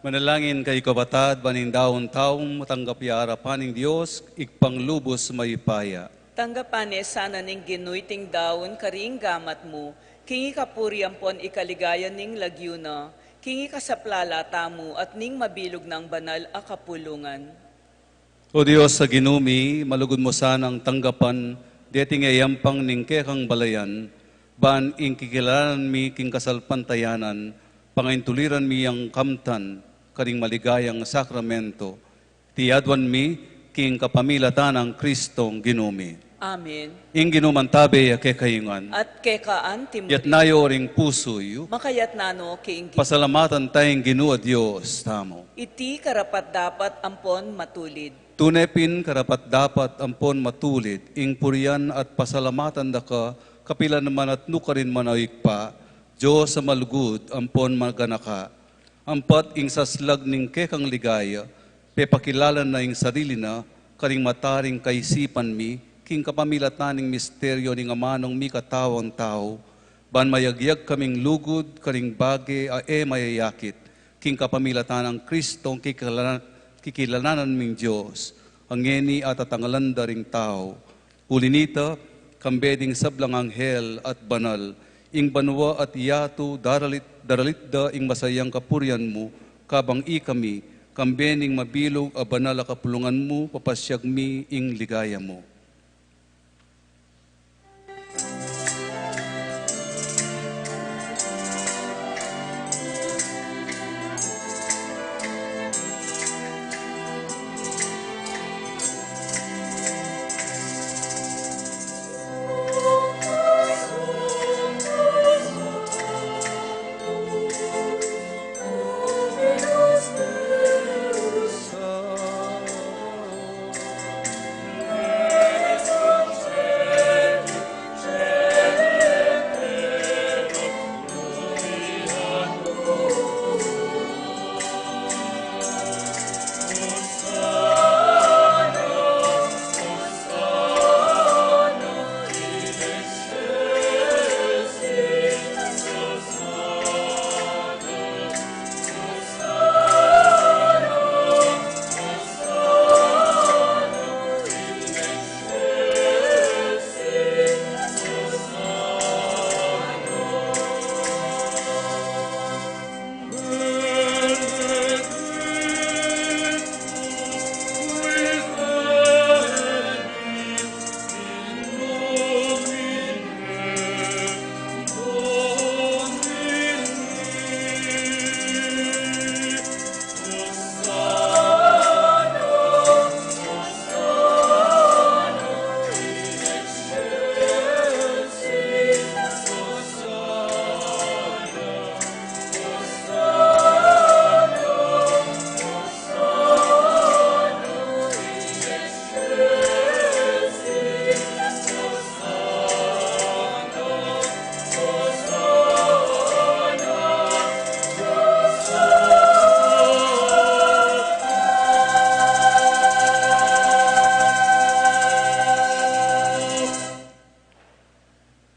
Manalangin kayu, kapatad, ban ing daun taung matanggap ya arapan ning Dios, Ibpang lubus mayupaya. Tanggapan ne sana ning Ginu iting daun karing gamat mu, king ikapuri ampon ikaligaya ning lagyu na, king ikasaplala tamu at ning mabilug nang banal a kapulungan. O Dios a Ginu mi, malugud mu sanang tanggapan deting yayampang ning kekang balayan, ban ing kikilalanan mi king kasalpantayanan, pangaintuliran mi yang kamtan karing maligayang sakramento. Iti aduan mi king kapamilatan nang Kristong Ginu mi. Amen. Ing Ginu mantabe ya kekayu ngan. At keka antimurin. Yatna yu ring pusu yu. Makayatna no king Ginu. Pasalamatan taya ing Ginu a Dios tamu. Iti karapat-dapat ampon matulid. Tune pin karapat-dapat ampon matulid ing purian at pasalamatan da ka, kapilan man at nukarin man, o Ibpa, Dios a malugud ampon maganaka. Ampat ing saslag ning kekang ligaya, pepakilala na ing sarili na karing mata ring kaisipan mi, king kapamilatan ning misteryo ning amanung mikatawang tau, ban mayagyag kaming lugud karing bage a e mayayakit, king kapamilatan nang Kristong kikilala-, kikilalanan ming Dios, a ngeni atatangalan da ring tau. Uli nita, kambe ding sablang anghel at banal, ing banua at yatu daralit, daralit da ing masayang kapurian mu, kabang ikami, kambe ning mabilug a banal a kapulungan mu, papasyag mi ing ligaya mu.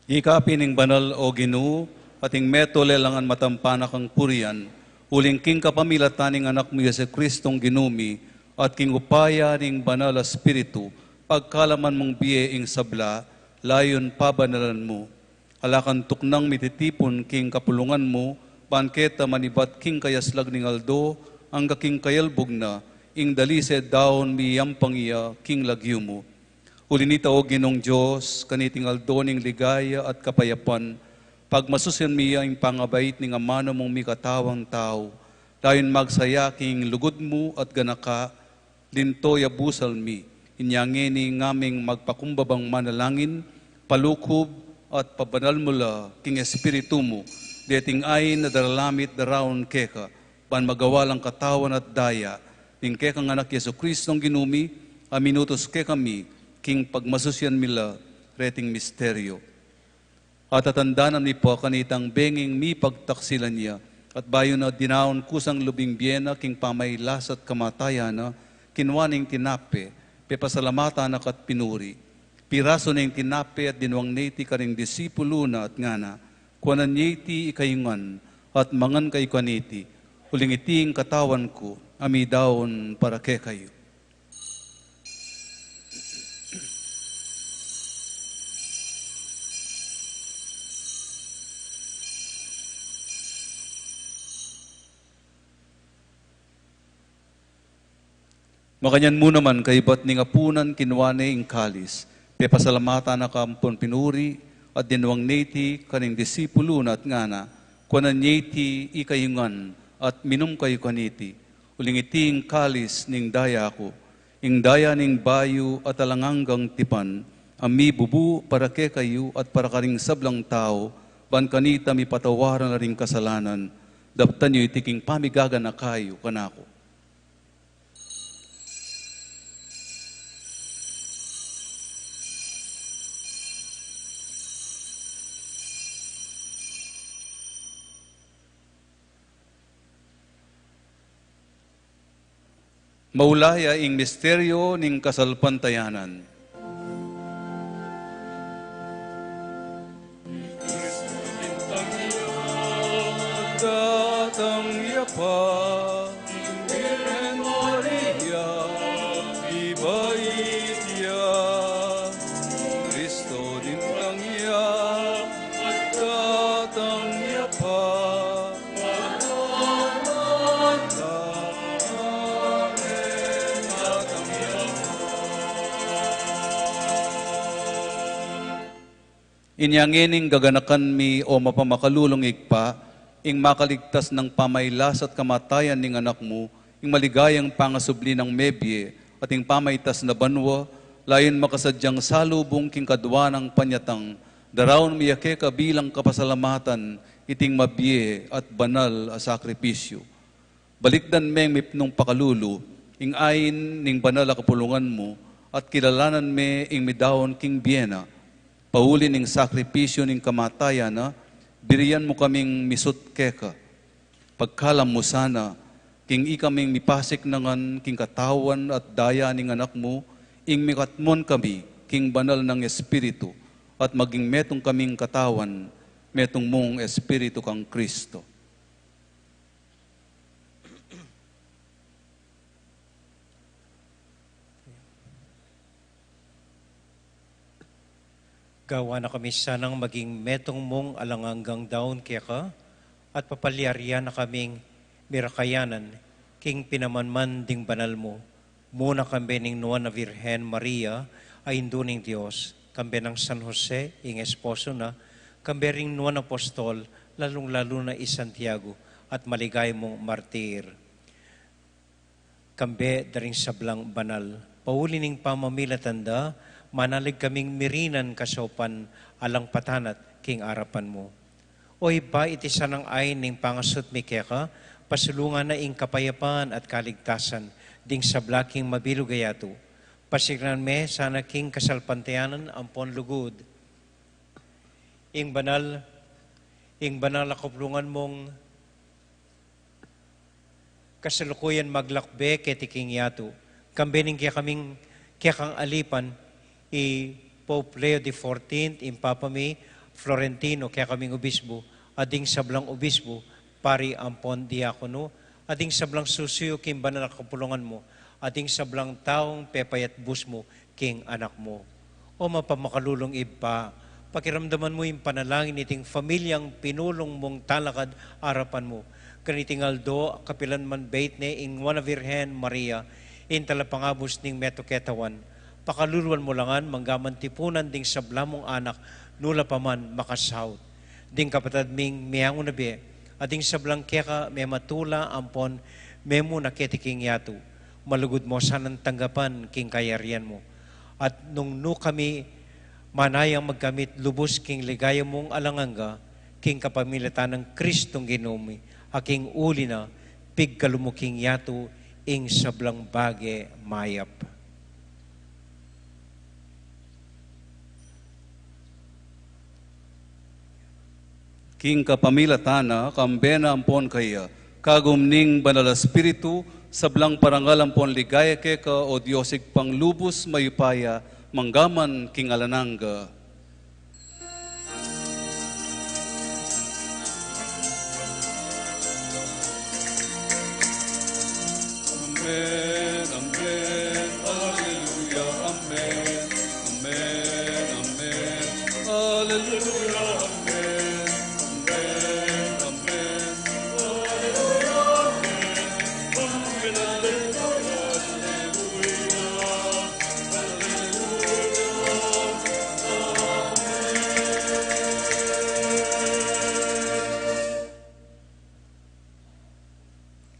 Ika pin ing banal, o Ginu, at ing metung lelangan matampa na kang purian, uling king kapamilatan ning Anak mu, Jesucristong Ginu mi, at king upaya ning Banal a Espiritu, pagkalaman mung bie ing sabla, layun pabanalan mu. Ala kang tuknang mititipun king kapulungan mu, ban keta manibat king kayaslag ning aldo, angga king kayalbug na, ing dalise daun miyampang ya king lagyu mu. Uli nita, o Ginung Dios, kaniting aldo ning ligaya at kapayapan, pagmasusian mi ya ing pangabait ning amanu mung mikatawang tau, layun magsaya king lugud mu at ganaka, linto ya busal mi, inya ngeni ngaming magpakumbabang manalangin, palukub at pabanal mu la king Espiritu mu, deting ain a daralamit daraun keka, ban magawa lang katawan at daya ning kekang Anak Jesucristong Ginu mi, a minutus kekami king pagmasusian mi la reting misteryo. At tatandanan mi pu kanitang benging mipagtaksilan ya, at bayu na dinaun kusang lub ing bie na king pamailas at kamatayan na, kinua ne ing tinape, pepasalamatan na ka't pinuri. Pirasu ne ing tinape at dinwang ne iti karing disipulu na at ngana, kuanan ye iti ikayu ngan, at mangan kayu kaniti, uling iti ing katawan ku, a midaun para kekayu. Makanyan mu naman, kaybat ning apunan, kinua ne ing kalis, pepasalamatan na ka ampon pinuri, at dinwang ne iti karing disipulu na at ngana, kuanan ye iti ikayu ngan, at minum kayu kaniti, uling iti ing kalis ning daya ku, ing daya ning bayu at alang anggang tipan, a mibubu para kekayu at para karing sablang tau, ban kanita mipatawaran la ring kasalanan. Daptan yu iti king pamigaganaka yu kanaku. Maula ya ing misteryo ning kasalpantayanan. Datang ya pa, Virgen Maria, ibait ya, Kristo lintang ya, datang ya pa. Inya ngening gaganakan mi, o mapamakalulung Ibpa, ing makaligtas nang pamailas at kamatayan ning Anak mu, ing maligayang pangasubli nang mebie, at ing pamaitas na banua, layun makasadyang salubung king kadua nang panyatang, daraun mi ya keka bilang kapasalamatan, iting mabie at banal a sakripisyu. Balikdan meng mipnung pakalulu ing ain ning banal a kapulungan mu, at kilalanan me ing midaun king bie na, pauli ning sakripisyu ning kamatayan na, birian mu kaming misut keka. Pagkalam mu sana, king ikaming mipasiknangan king katawan at daya ning Anak mu, ing mikatmon kami king banal nang Espiritu, at maging metung kaming katawan, metung mung Espiritu kang Kristo. Gawa na kami sanang maging metung mung alang anggang daun keka, at papalyarian na kaming mirakayanan king pinamanman ding banal mu, muna kambe ning Nuan a Virgen Maria, a Indu ning Dios, kambe nang San Jose, ing esposo na, kambe ring nuan a apostol, lalung-lalu na i Santiago, at maligaya mung martir, kambe da ring sablang banal. Pauli ning pamamilatan da, manalig kaming mirinan kasaupan alang patanat king arapan mu. O Ibpa, iti sanang ain ning pangasut mi keka, pasulungan na ing kapayapan at kaligtasan ding sabla king mabilug a yatu. Pasignan me sana king kasalpantayanan ampon lugud ing banal, ing banal a kapulungan mung kasalukuyan maglakbe keti king yatu. Kambe ning kekaming, kekang alipan, i Pope Leo the fourteenth, ing Papa mi, Florentino, kekaming obispo, at ding sablang obispo, pari ampon diakono, at ding sablang susuyu king banal a kapulungan mu, at ding sablang taung pepayatbus mu king anak mu. O mapamakalulung Ibpa, pakiramdaman mu ing panalangin niting pamilyang pinulung mung talakad arapan mu. Kaniting aldo, kapilan man bait ne ing Nuan a Virgen Maria, ing talapangabus ning metung ketawan, pakaluluan mu la ngan manggaman tipunan ding sabla mung anak, nula pa man makasaut. Ding kapatad ming meangu na bie, at ding sablang keka mematula ampon memuna keti king yatu, malugud mu sanang tanggapan king kayarian mu. At nung nu kami manayang magkamit lubus king ligaya mung alang angga, king kapamilatan nang Kristong Ginu mi, a king uli na, pigkalub mu king yatu ing sablang bage mayap. King kapamilatan na, kambe na ampon kaya, kagum ning Banal a Espiritu, sablang parangal ampon ligaya keka, o Dios Ibpang lubus mayupaya, manggaman king alang angga. Amen, amen, alleluia, amen, amen, amen, alleluia, amen, amen, amen, alleluia, amen, amen, alleluia, alleluia, alleluia, amen.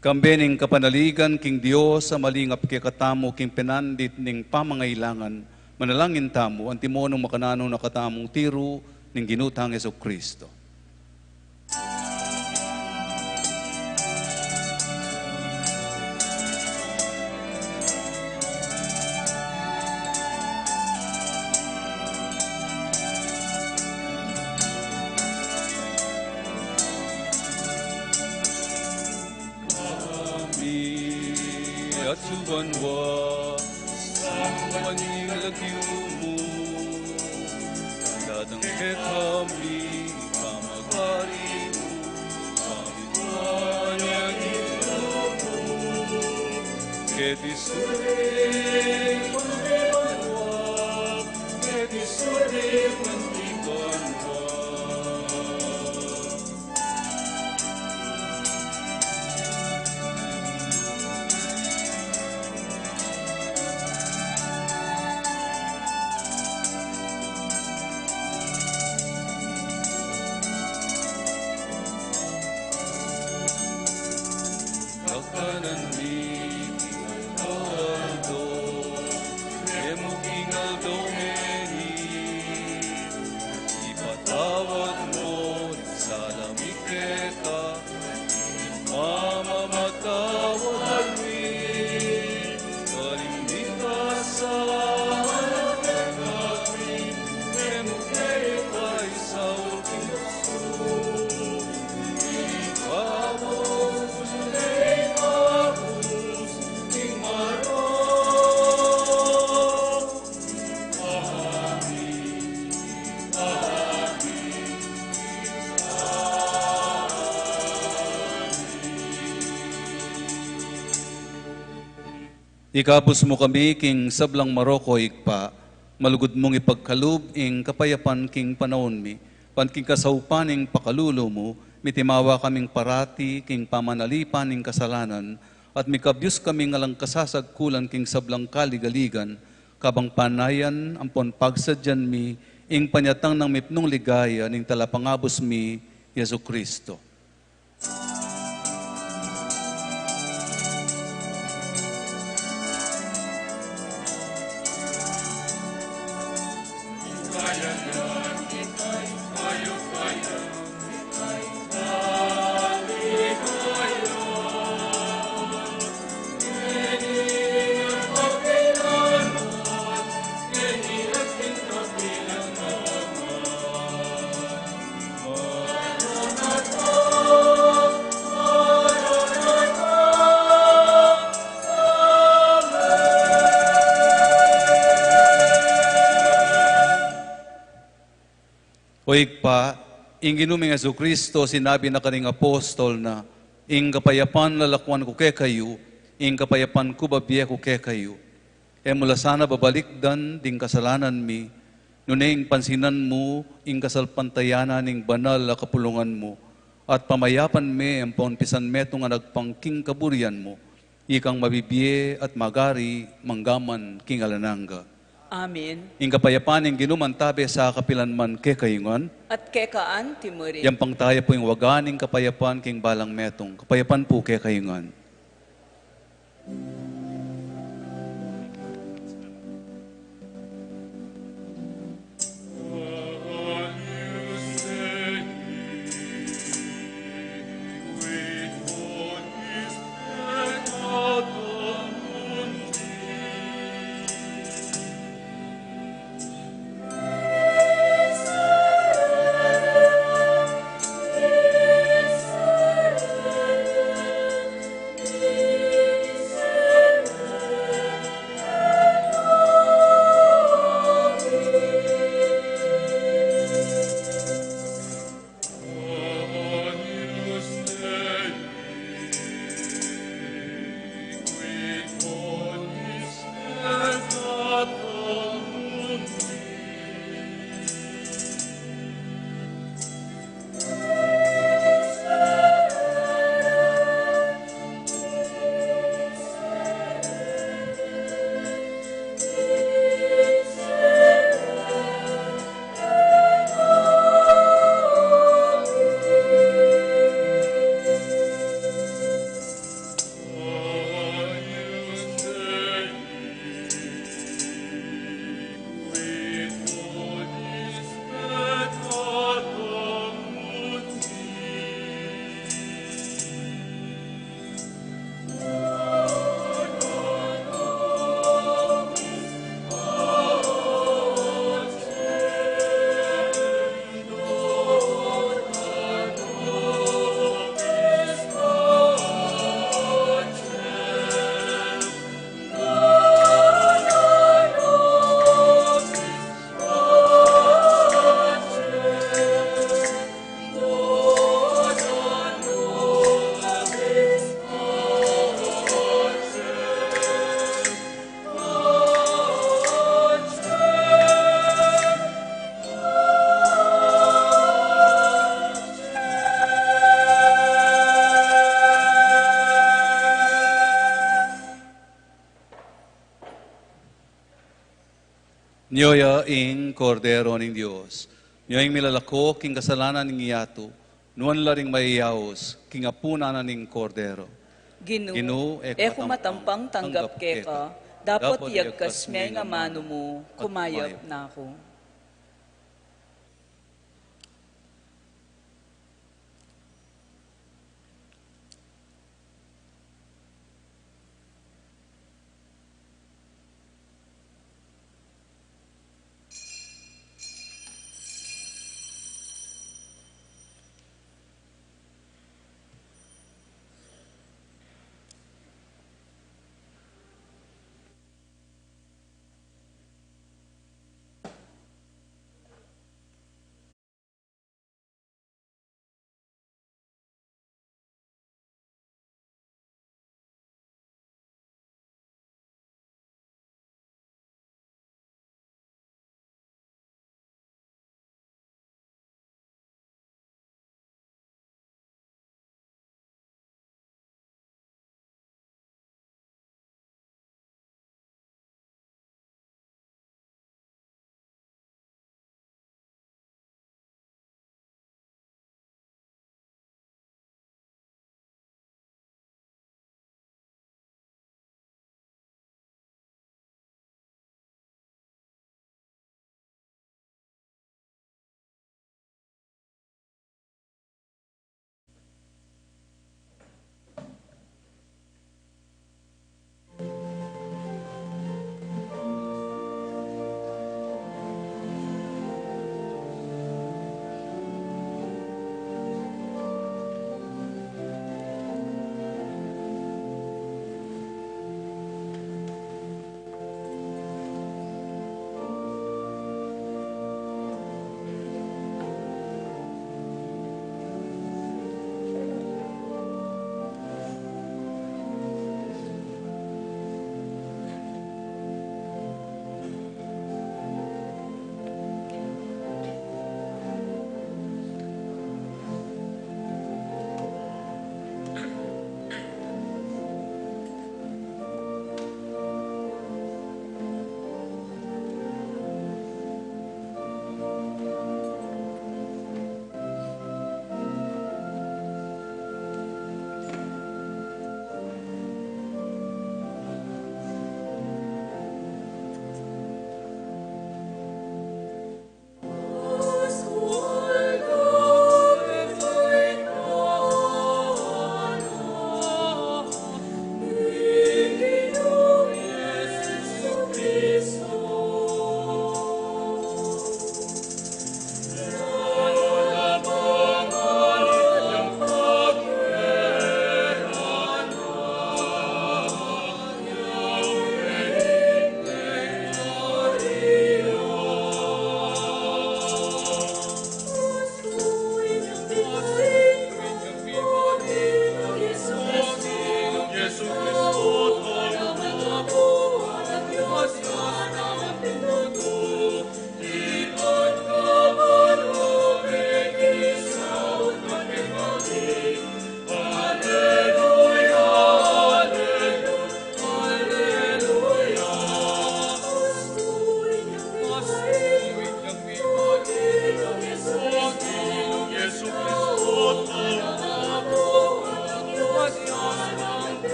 Kambe ning kapanaligan king Dios a malingap kekatamu king penandit ning pamangailangan, manalangin tamu, antimo nung makananu na katamung tiru ning Ginu tang Jesucristo. Kami, atsu banua, samban ing lagyu mu, datang kekami ing pamagari mu, keti sulip anti banua, keti sulip anti banua. Kakanan mi king aldo-aldo, ibie mu king aldo ngeni, ipatawad mu ring sala mi keka, mamamatawad mi karing mikasala kekami, e mu ke paisaul king tuksu, nune ikabus mu kami king marok. Ikabus mu kami king sablang marok, o Ibpa, malugud mung ipagkalub ing kapayapan king panaun mi, ban king kasaupan ning pakalulu mu, mitimawa kaming parati king pamanalipan ning kasalanan, at mikabyus kaming alang kasasagkulan king sablang kaligaligan, kabang panayan ampon pagsadyan mi ing panyatang nang mipnung ligaya ning Talapangabus mi, Jesucristo. O Ibpa, ing Ginu ming Jesucristo, sinabi na karing apostol na, "Ing kapayapan lalakuan ku kekayu, ing kapayapan ku babie ku kekayu." E mu la sana babalikdan ding kasalanan mi, nune ing pansinan mu ing kasalpantayanan ning banal a kapulungan mu, at pamayapan me ampon pisan metung a nagpang king kaburian mu, ikang mabibie at magari manggaman king alang angga. Amen. Ing kapayapan ning Ginu mantabe sa kapilan man kekayu ngan. At keka anti mu rin. Yampang taya pu ing waga ning kapayapan king balang metung. Kapayapan pu kekayu ngan. Nyo ya ing Kordero ning Dios. Nyo ing milalako king kasalanan ning yatu, nuan la ring mayayaus king apunan na ning Kordero. Ginu, Ginu, e ku matampang tanggap keka, dapot iyagkas me ing amanu mu, kumayap na ku.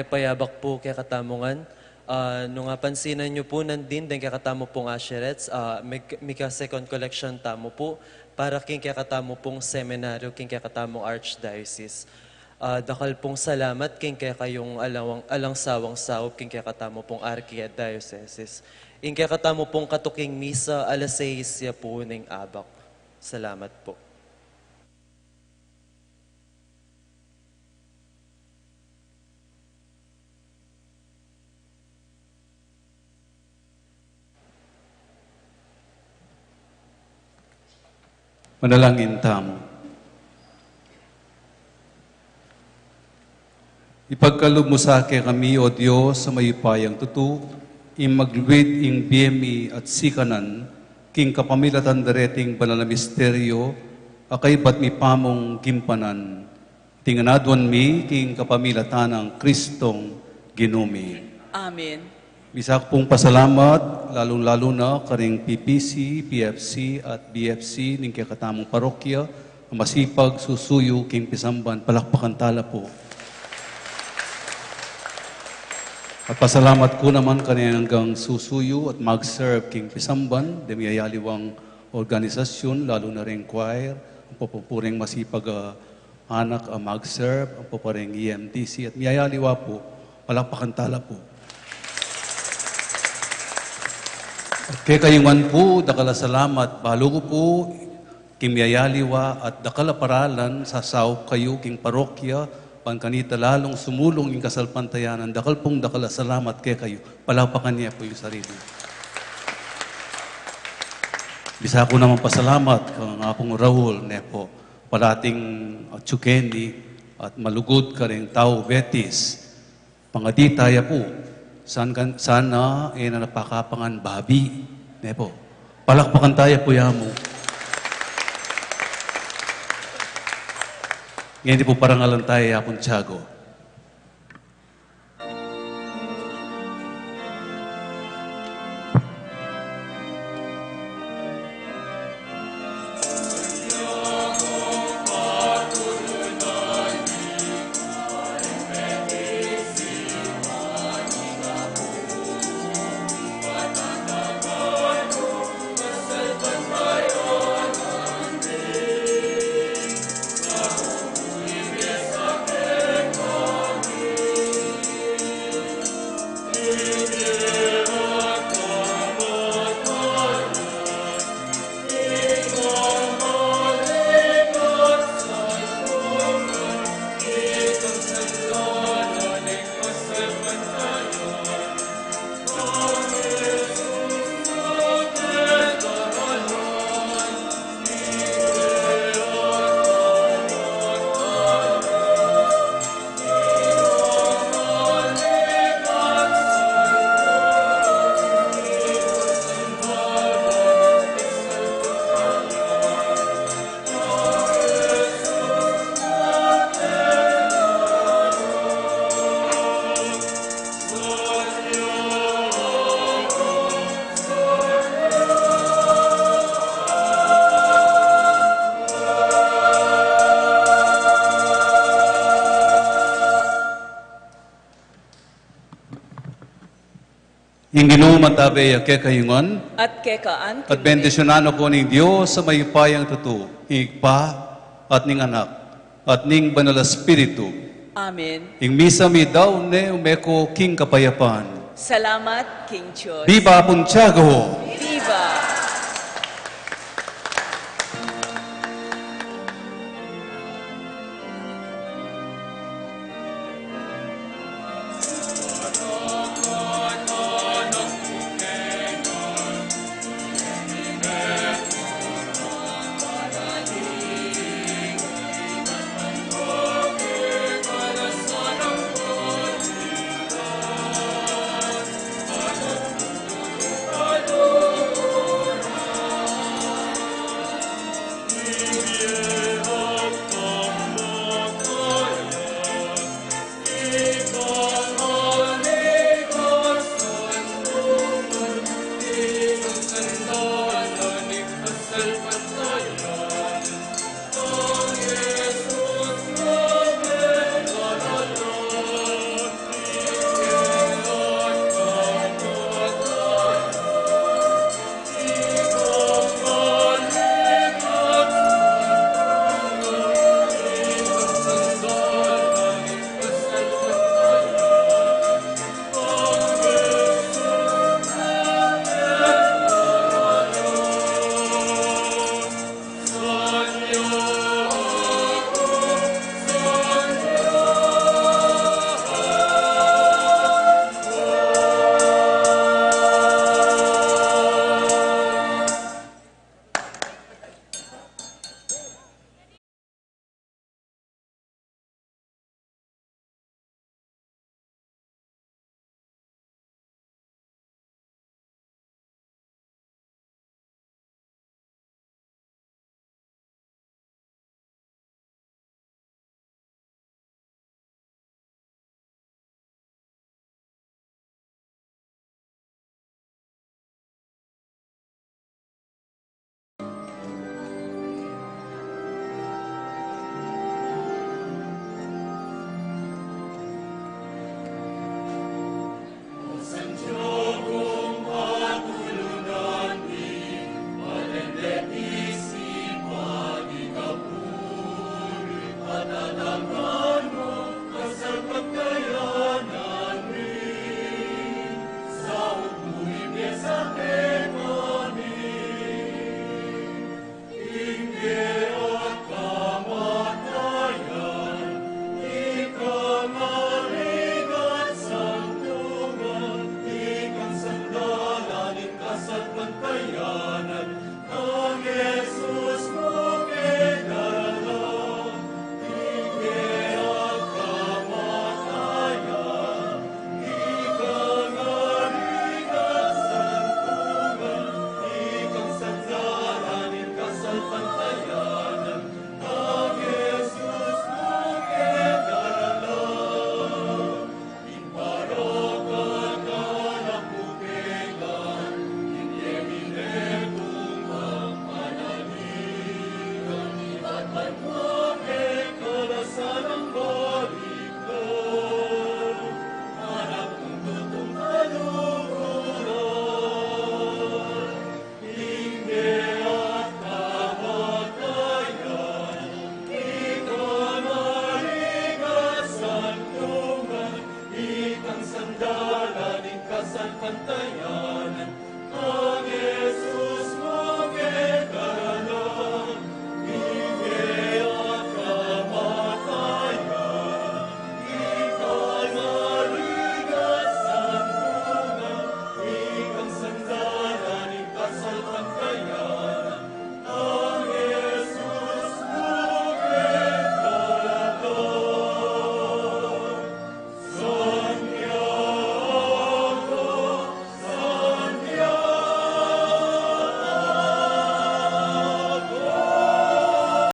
Payabak pu kekatamu ngan. Ah, nung apansinan yu pu nandin deng kekatamu pung usherettes, ah, mig-, mika second collection tamu pu para king kekatamu pung seminaryo king kekatamung archdiocese. Ah, dakal pung salamat king kekayung alawang-, alang sawang saup king kekatamu pung archdiocese. Ing kekatamu pung katuking misa, alas sais ya pu ning abak. Salamat pu. Manalangin tamu. Ipagkalub mu sa kekami, O Dios, a mayupayang tutu, ing magluid ing bie mi at sikanan, king kapamilatan dareting banal a misteryo, a kaybat mi pa mung gimpanan. Iti ngan aduan mi king kapamilatan nang Kristong Ginu mi. Amen. Misa ku pung pasalamat, lalung-lalu na karing P P C, P F C, at B F C ning kekatamung parokya, a masipag susuyu king pisamban. Palakpakan tala pu. At pasalamat ku naman karing anggang susuyu at mag-serve king pisamban, deng miyayaliwang organisasyun, lalu na ring choir, ampo pu ring masipag, ah, anak a mag-serve, ampo pa ring E M T C, at miyayaliwa pu, palakpakan tala pu. At kekayu ngan pu, dakal a salamat, balu ku pu, king miyayaliwa at dakal a paralan, sasaup kayu king parokya, ban kanita lalung sumulung ing kasalpantayanan, dakal pung dakal a salamat kekayu, palakpakan ye pu ing sarili. Bisa ku naman pasalamat kang Apung Raul, ne pu, parating atyu keni at malugud karing tau Betis. Pangadi taya pu, san kan, sana e na napakapangan babi, ne pu. Palakpakan taya pu ya mu. Ngeni pu parangalan taya i Apung Tiago. Ing Ginu mantabe ya kekayu ngan. At keka anti. At bendisyunan na kayu ning Dios a mayupayang tutu, ing Ibpa, at ning Anak, at ning Banal a Espiritu. Amen. Ing misa meyari ne, ume ko king kapayapan. Salamat king Dios. Biba Apung Tiago! Biba!